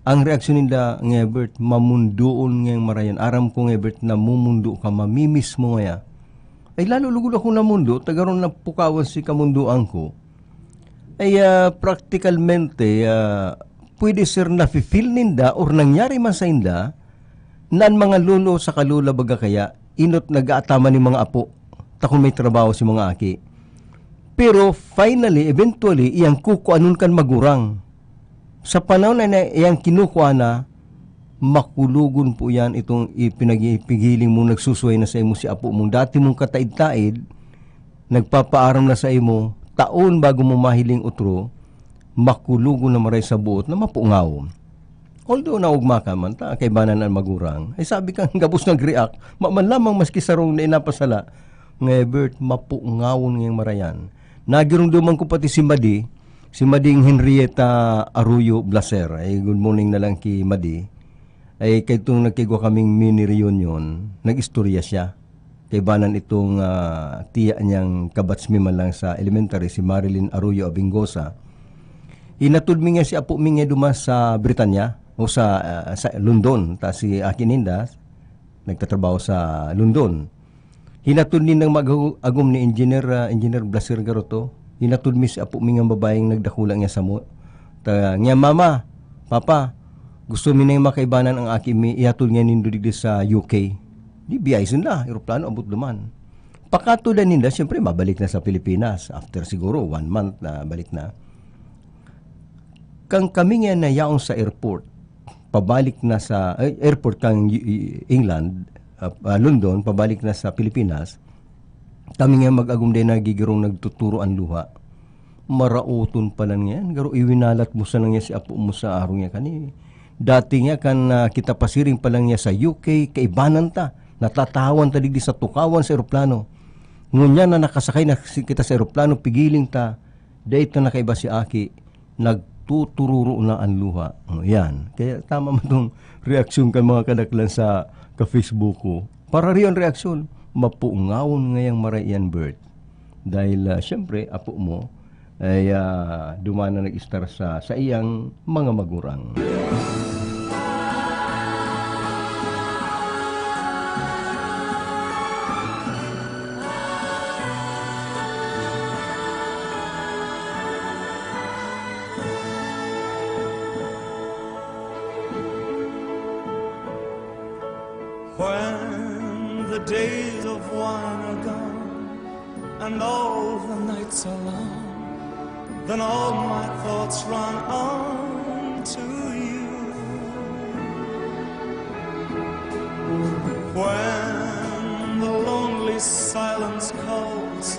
Ang reaksyon ninda, "Ngebert, mamundoon ngayang marayan. Aram ko, Ngebert, namumundo ka, mamimiss mo ngaya." Ay, lalo lugod akong namundo, tagaron na pukawan si kamundoan ko. Ay, ah, praktikalmente, ah, pwede, sir, nafe-feel ninda or nangyari man sa inda na an mga lolo saka lola baga kaya inot nag-aataman nin mga apo, ta kun may trabaho si mga aki. Pero finally, eventually, iyang kukuanon kan magurang. Sa panahon na, na iyang kinukua na, makulogon po yan itong ipinag-, ipigiling mo, nagsusuway na sa imo si apo mong dati mong kataid-taid, nagpapaaram na sa imo, taon bago mo mahiling otro, makulogon na maray sa buot na mapungaw. Although naugma ka man ta, kaibanan an magurang. Ay sabi kan gabos nag-react, maman lamang maski sarong na inapasala, nga Ebert, mapungawon ngayang marayan. Nagirumdoman ko pati si Madi, si Mading Henrietta Arroyo Blaser. Ay, good morning na lang ki Madi. Ay, kaitong nagkigwa kaming mini reunion, nag-istorya siya. Kaibanan itong, ah, tiya niyang kabatch mi man lang sa elementary, si Marilyn Arroyo Abingosa. Inatod mi nga si apo mi nga duman sa Britanya, o sa, ah, sa London. Ta si aki ninda, nagtatrabaho sa London. Hinatod nindang mag-, agom ni Engineer, ah, Engineer Blaser Garoto. Hinatod mi si apo mi nga babaeng nagdakula nga samo. Ta, nga, "Mama, Papa, gusto mi nang makaibanan ang aki mi, ihatod nga nindo digdi sa U K." Di biyay sinda, eroplano, abot duman. Pakatudan ninda, siyempre, mabalik na sa Pilipinas. After siguro one month na balik na. Kan kami nga nayaon sa airport, pabalik na sa, ay, airport kan Y-, Y-, England, ah, ah, London, pabalik na sa Pilipinas, kami nga mag-agom din nagigirong nagtuturo an luha. Maraoton pa lang yan, garo iwinalat mo sa lang yan si apo mo sa araw niya kani. Dati nga kan, ah, kita pasiring pa lang niya sa U K, kaibanan ta. Natatawan ta digdi sa tukawan sa eroplano. Ngunyan na nakasakay na si-, kita sa eroplano, pigiling ta. Dai ta nakaiba si Aki. Nagtutururo na an luha. O, yan. Kaya tama man tong reaksyon kan mga kadaklan sa ka-Facebook ko. Parariyo an reaksyon, mapungawon ngayang maray iyan, Bert. Dahil, ah, siyempre, apo mo, ay, ah, duman na nag-istar sa saiyang mga magurang. When the days of wine are gone and all the nights are long, then all my thoughts run on to you. When the lonely silence calls,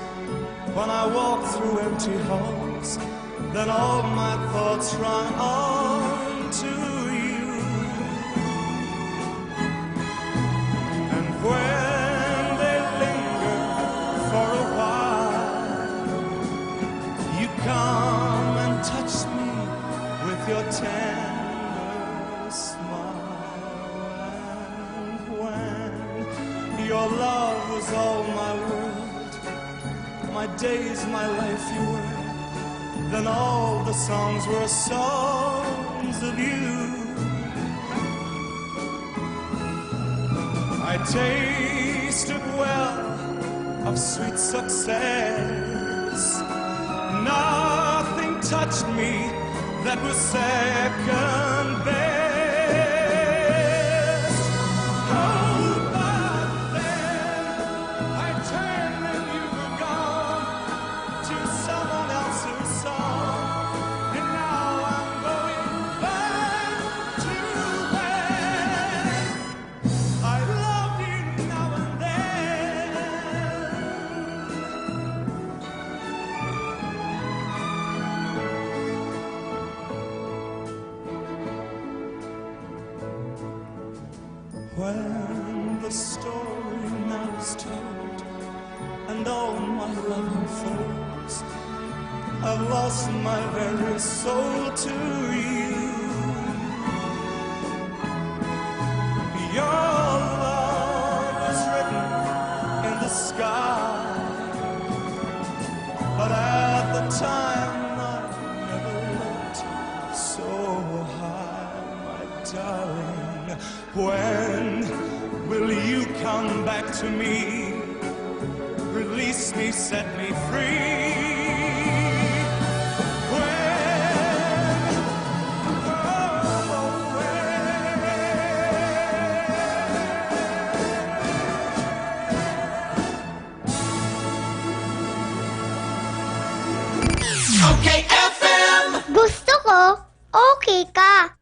when I walk through empty halls, then all my thoughts run on to you. And when they linger for a while, you come and touch me with your tender smile. And when your love was all my world, my days, my life you were, then all the songs were songs of you. I tasted well of sweet success. Nothing touched me that was second best. Oh, but then I turned and you were gone to someone else's song. And now I'm going back to when I loved you now and then. When the story now is told and all my love unfolds, I've lost my very soul to you. Back to me, release me, set me free. When, oh, when. Okay F M. Gusto ko, okay ka.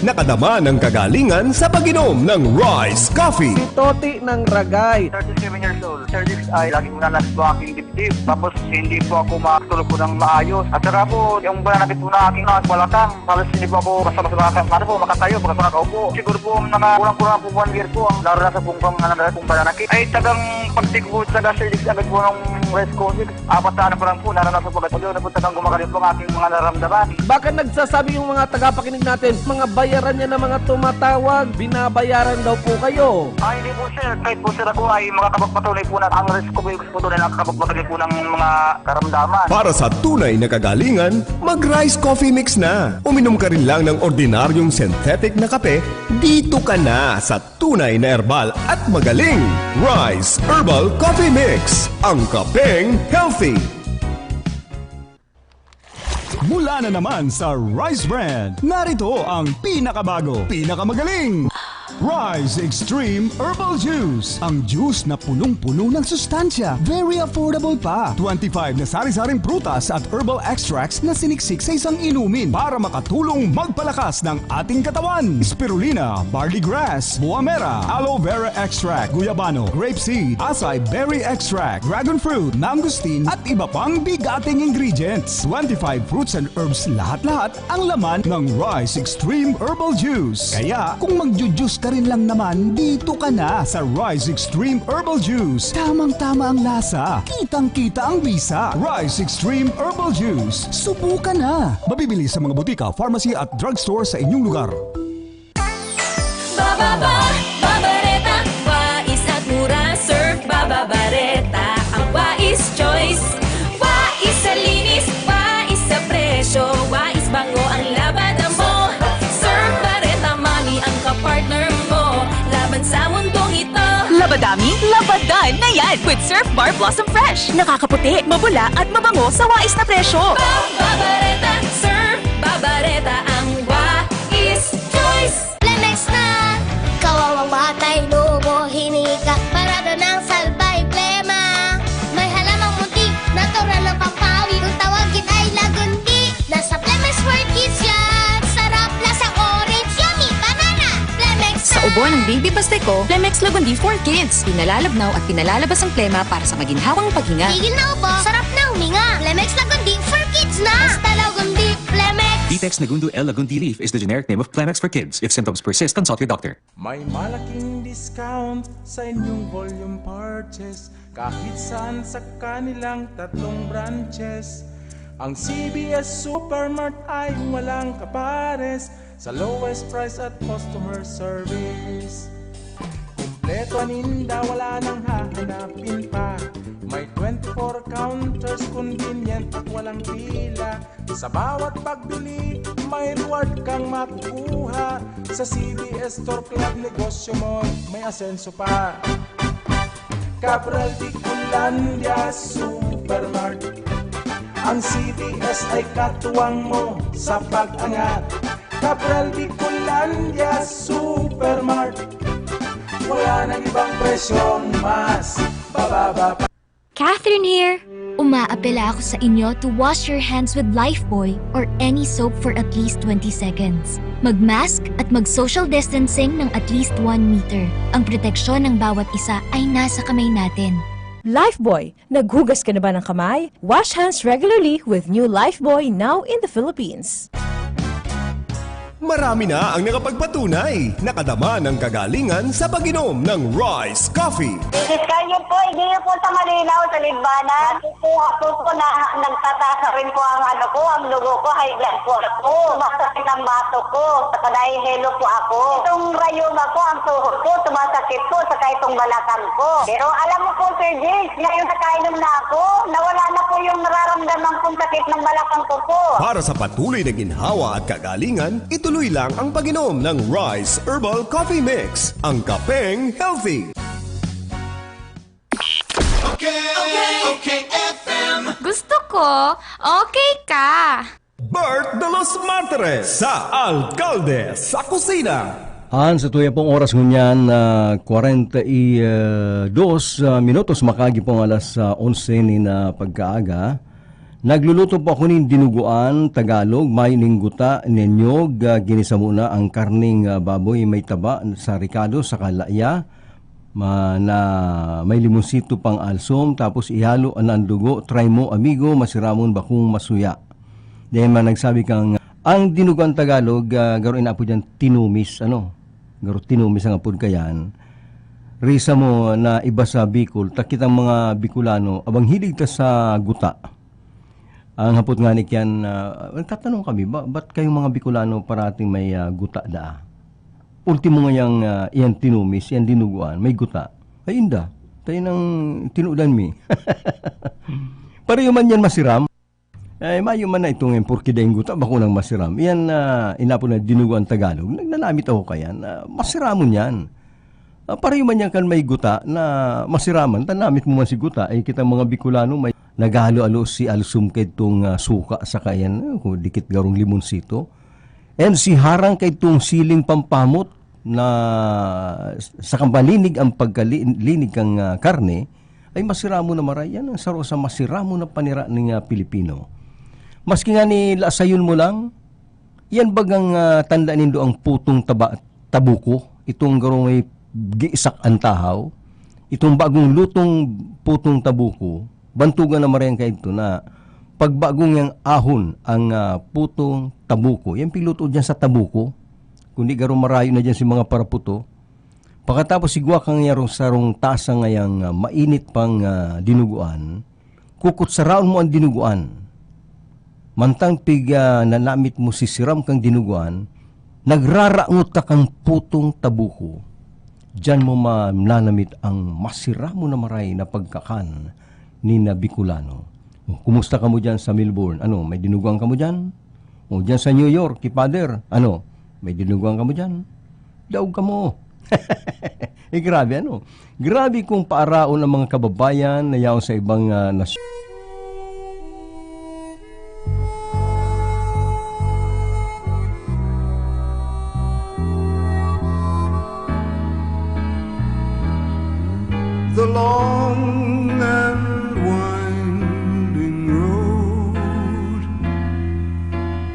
Nakadama ng kagalingan sa pag-inom ng Rice Coffee. Si Toti ng Ragay. Thirty-seven years old. Sir Dix, ay laging nanasbo aking dibdib. Tapos hindi po ako makatulog po ng maayos. At saka po, yung bananakit po na aking mga balakang, halos hindi po ako basta-basta makaka-, ano po, makatayo, basta makaupo. Siguro po, mga kulang-kulang po one year po ang naranasan pong pang-, ano, pong bananakit. Ay, tagang pagtigbo, taga Sir Dix, agad po ng Rice Coffee. Apat na ano pa lang po, naranasan ko agad. Yun, napunta kang gumagaling po ang aking mga naramdaman. Baka nagsasabi yung mga tagapakinig natin, mga bayaran niya na mga tumatawag, binabayaran daw po kayo. Ah, hindi po, sir. Kahit po, sir, ako ay makakapagpatunay po na ang risk ko po yung gusto po na nakakapagpatunay po ng mga karamdaman. Para sa tunay na kagalingan, mag-Rice Coffee Mix na. Uminom ka rin lang ng ordinaryong synthetic na kape, dito ka na sa tunay na herbal at magaling. Rice Herbal Coffee Mix, ang kapeng healthy. Mula na naman sa Rice Brand, narito ang pinakabago, pinakamagaling Rice Extreme Herbal Juice. Ang juice na punong-puno ng sustansya, very affordable pa. Twenty-five na sari-saring prutas at herbal extracts na siniksik sa isang inumin para makatulong magpalakas ng ating katawan. Spirulina, barley grass, buamera, aloe vera extract, guyabano, grape seed, acai berry extract, dragon fruit, mangosteen, at iba pang bigating ingredients. Twenty-five fruits and herbs lahat-lahat ang laman ng Rice Extreme Herbal Juice. Kaya, kung magju-juice ka rin lang naman, dito ka na sa Rice Extreme Herbal Juice. Tamang-tama ang lasa, kitang-kita ang bisa. Rice Extreme Herbal Juice. Subukan na! Mabibili sa mga butika, pharmacy at drugstore sa inyong lugar. Bababa, Babareta, wais at mura, Surf Babareta, ang wais choice. Wais sa linis, wais sa presyo, wais bango ang labada mo. Surf Bareta, mami ang kapartner mo laban sa mundong ito. Labadami, labadan na yan with Surf Bar Blossom Fresh. Nakakaputi, mabula at mabango sa wais na presyo. Babareta, Surf Babareta, ang wais choice. Plemex na! Kawawang bata, inuubo, hinika, parado ng salbay, plema. May halamang munti, natural ng pampawi. Kung tawagin ay lagundi, nasa Plemex for Kids yan. Sarap, lasang orange, yummy, banana. Plemex. Sa ubo ng baby basta ko, Plemex Lagundi for Kids. Pinalalabnaw at pinalalabas ang plema para sa maginhawang paghinga. Tigil na ubo, sarap na huminga. Plemex Lagundi for Kids na. Basta Lagundi, Plemex. Vitex Negundo L Lagundi Leaf is the generic name of Plemex for Kids. If symptoms persist, consult your doctor. May malaking discount sa inyong volume purchase kahit saan sa kanilang tatlong branches. Ang C B S Supermart ay walang kapares sa lowest price at customer service. Kumpleto ninda, wala nang hahanapin pa. May twenty-four counters, convenient at walang pila. Sa bawat pagbili, may reward kang makukuha. Sa C B S Store Club, negosyo mo may asenso pa. Cabral Bicolandia Supermart. Ang C B S ay katuwang mo sa pag-angat. Cabral Bicolandia Supermart. Wala nang ibang presyong mas bababa pa. Catherine here! Umaapela ako sa inyo to wash your hands with Lifebuoy or any soap for at least twenty seconds. Mag-mask at mag-social distancing ng at least one meter. Ang proteksyon ng bawat isa ay nasa kamay natin. Lifebuoy, naghugas ka na ba ng kamay? Wash hands regularly with new Lifebuoy, now in the Philippines. Marami na ang nakapagpatunay, nakadama ng kagalingan sa pag-inom ng Rice Coffee. Misis Carmen po, hindi niyo po sa malinaw sa Libmanan. Kukuha po po na nagtataas na rin po ang ano ko, ang dugo ko, high blood po ako. Sumasakit ang bato ko, saka nahihilo po ako. Itong rayuma ko, ang tuhod ko, sumasakit po, saka itong balakang ko. Pero alam mo po, Sir James, ngayon nakainom na ako, nawala na po yung nararamdaman kong sakit ng balakang ko po. Para sa patuloy na ginhawa at kagalingan, ito Tuloy lang ang pag-inom ng Rice Herbal Coffee Mix, ang kapeng healthy. Okay, okay, okay, F M. Gusto ko, okay ka. Bert de los Martires sa Alkalde sa Kusina. An sa tuya pong oras ngunyan, ah, kwarenta y dos, ah, minutos, makaagi pong alas, ah, onse nin, ah, pagkaaga. Nagluluto po ako nin dinuguan Tagalog, may ning guta, ninyog, ah, ginisa muna ang karning, ah, baboy may taba sa rikado, sa kalaya, ma-, na may limonsito pang alsom, tapos ihalo an, ang dugo, try mo, amigo, masiramon bakong masuya. Dai man nagsabi kang, ang dinuguan Tagalog, ah, garo inaapod yan, tinumis, ano? Garo tinumis ang apod kayan. Risa mo na iba sa Bicol, ta kitang mga Bicolano, abang hilig ta sa guta. Ang hapot nga ni kiyan, ah, nagtatanong kami, ba, ba't kayong mga Bicolano parating may, ah, guta daa? Ultimo ngayang, ah, iyan tinumis, iyan dinuguan, may guta. Ay, inda, tayo nang tinudan mi. Pareho man yan masiram. Ay, mayo man na itong porke daing guta, bako nang masiram. Iyan, ah, inapod na dinuguan Tagalog. Nagnanamit ako kayan. Ah, masiramon yan. Ah, pareho man yan kan may guta na masiraman, ta namit mo man si guta. Eh, kitang mga Bicolano, may naghalo-alo si alsom kaidtong, ah, suka saka yan, eh, kung dikit garong limonsito. And si harang kaidtong siling pampamot na sa kambalinig ang pagkali-, linig kang, ah, karne, ay masiramon na maray. Yan ang saro sa masiramon na panira ning, ah, Pilipino. Maski nga ni lasayon mo lang, yan bagang, ah, tanda nindo ang putong taba-, tabuko, itong garong may giisak ang tahaw, itong bagong lutong putong tabuko, bantugan na maray kaidto na pagbagong yang ahon ang, ah, putong tabuko. Yan piluto diyan sa tabuko, kundi garo marayo na diyan si mga paraputo. Pakatapos igwa kang yarong sarong tasa ngayang, ah, mainit pang, ah, dinuguan, kukutsaraon mo ang dinuguan. Mantang pig, ah, nanamit mo si siram kang dinuguan, nagrarangot ka kang putong tabuko. Diyan mo mananamit ang masiramon na maray na pagkakan ni na Bicolano. O, kumusta kamo diyan sa Melbourne? Ano, may dinuguan kamo diyan? O, diyan sa New York, ki Father, ano, may dinuguan kamo diyan? Daog kamo. Eh, grabe, ano? Grabe kung paaraon ang mga kababayan na yaon sa ibang, ah, nasyon. The long and winding road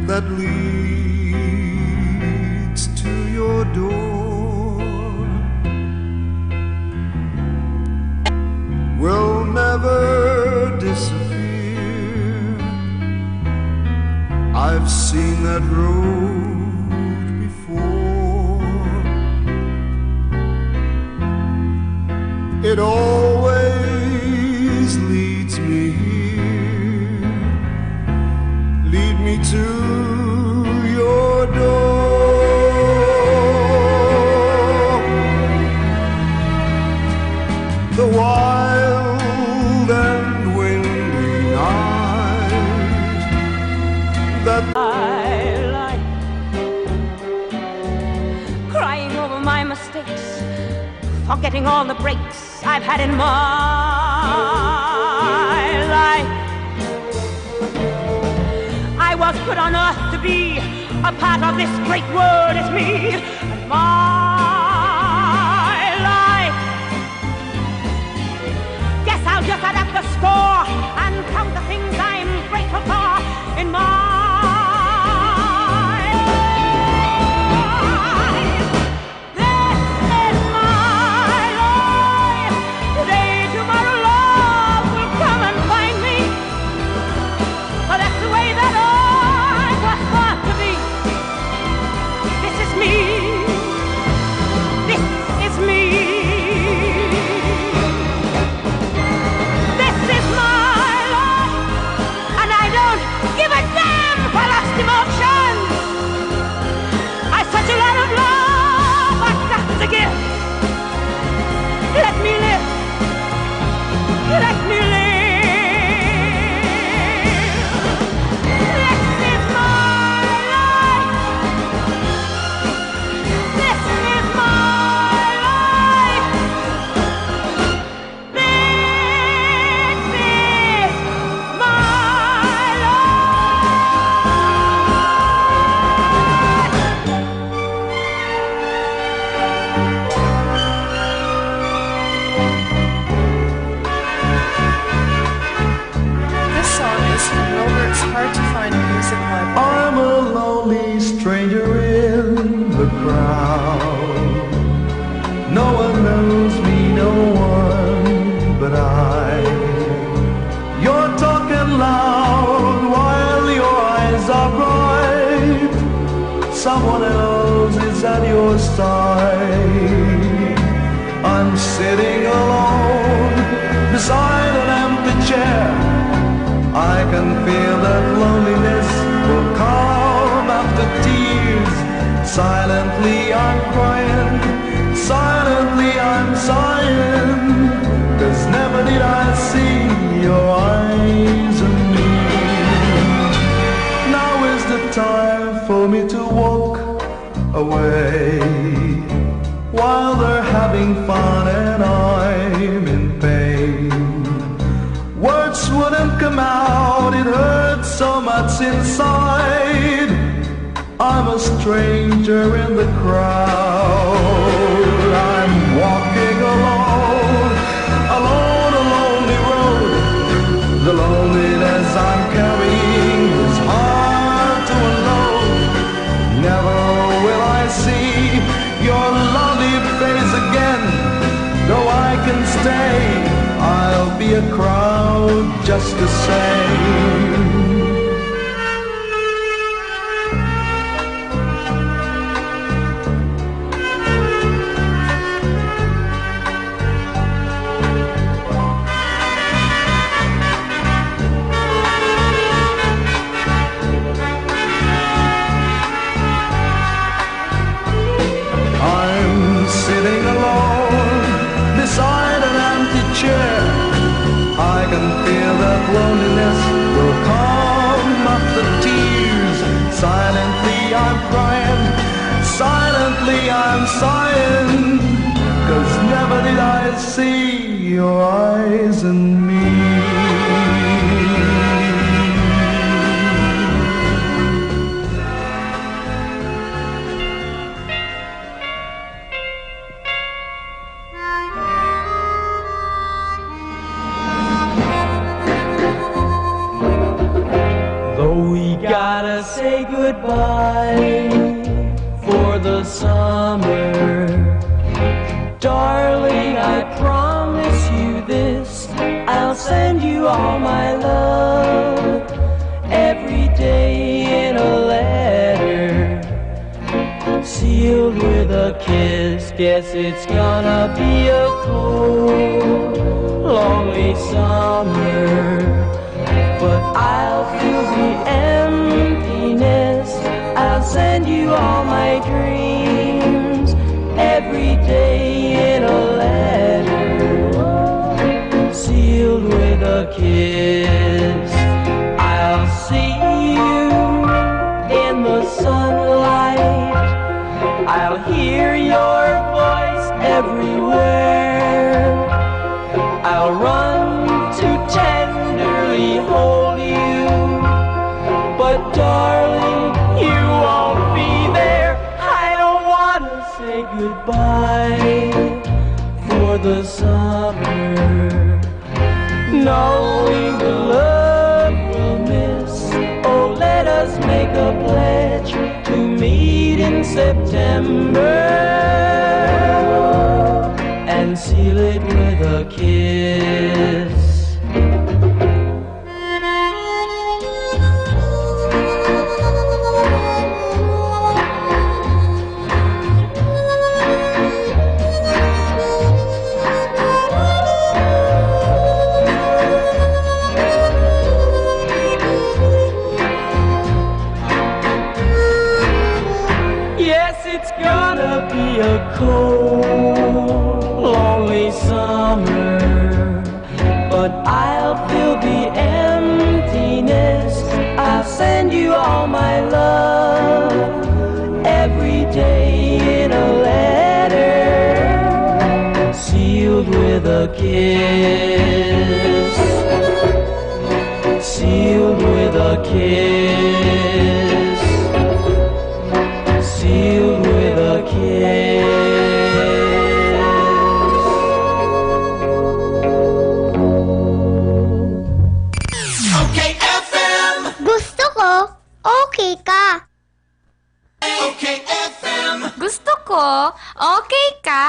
that leads to your door will never disappear. I've seen that road before. It always leads me here. Lead me to your door. The wild and windy night that I like crying over my mistakes, forgetting all the breaks I've had in my life. I was put on earth to be a part of this great world as me and my life. Guess I'll just add up the score and count the things I'm grateful for in my life. This is my life. Today, tomorrow, love will come and find me. But that's the way that I was born to be. This is me. This is me. This is my side. I'm sitting alone beside an empty chair. I can feel that loneliness will come after tears. Silently I'm crying, silently I'm sighing, 'cause never did I see your eyes on me. Now is the time for me to walk away while they're having fun and I'm in pain. Words wouldn't come out, it hurts so much inside. I'm a stranger in the crowd. I'm walking alone, alone, a lonely road. The loneliness I'm carrying is hard to unload. Never will I see your lovely face again. Though I can stay, I'll be a crowd just the same. I'm sitting alone beside an empty chair. I can feel that loneliness will come after tears. Silently I'm crying, silently I'm sighing, 'cause never did I see your eyes in me. Though we gotta say goodbye for the summer, darling, I promise you this, I'll send you all my love every day in a letter sealed with a kiss. Guess it's gonna be a cold, lonely summer, but I'll fill the emptiness. I'll send you all my dreams every day in a letter sealed with a kiss. I'll see you in the sunlight. I'll hear your voice everywhere. I'll run to tenderly hold you, but darling, you won't be there. I don't wanna say goodbye for the summer. Knowing the love we'll miss, oh, let us make a pledge to meet in September and seal it with a kiss. Yes, it's gonna be a cold, lonely summer, but I'll fill the emptiness. I'll send you all my love every day in a letter sealed with a kiss. Sealed with a kiss. Sealed with a kiss. Okay, F M. Gusto ko, okay ka. Okay, F M. Gusto ko, okay ka.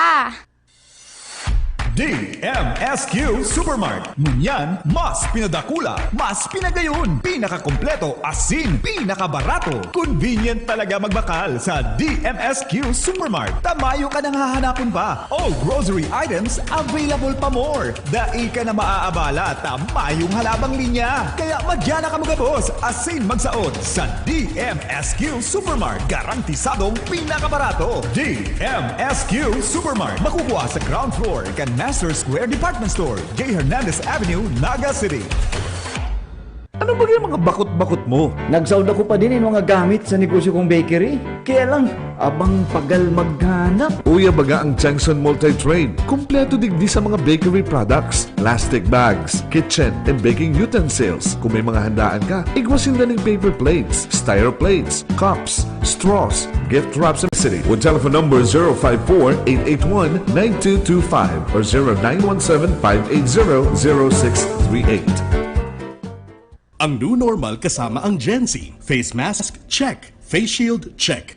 D M S Q Supermart. Ngunyan, mas pinadakula, mas pinagayon, pinakakompleto, asin pinakabarato. Convenient talaga magbakal sa D M S Q Supermart. Ta mayo ka nang hahanapon pa. All grocery items available pa more. Dai ka na maaabala ta mayong halabang linya. Kaya madya na ka magabos asin magsaot sa D M S Q Supermart. Garantisadong pinakabarato. D M S Q Supermart. Makukuha sa ground floor kan Master Square Department Store, J Hernandez Avenue, Naga City. Ano ba yung mga bakot-bakot mo? Nagsaod ako pa din yung mga gamit sa negosyo kong bakery. Kaya lang, abang pagal maghanap. Uya baga ang Changson Multi-Trade. Kompleto digdi sa mga bakery products, plastic bags, kitchen and baking utensils. Kung may mga handaan ka, igwa sinda ning paper plates, styro plates, cups, straws, gift wraps, and city. With telephone number zero five four, eight eight one, nine two two five or zero nine one seven, five eight zero, zero six three eight. Ang new normal kasama ang Gen Z. Face mask, check. Face shield, check.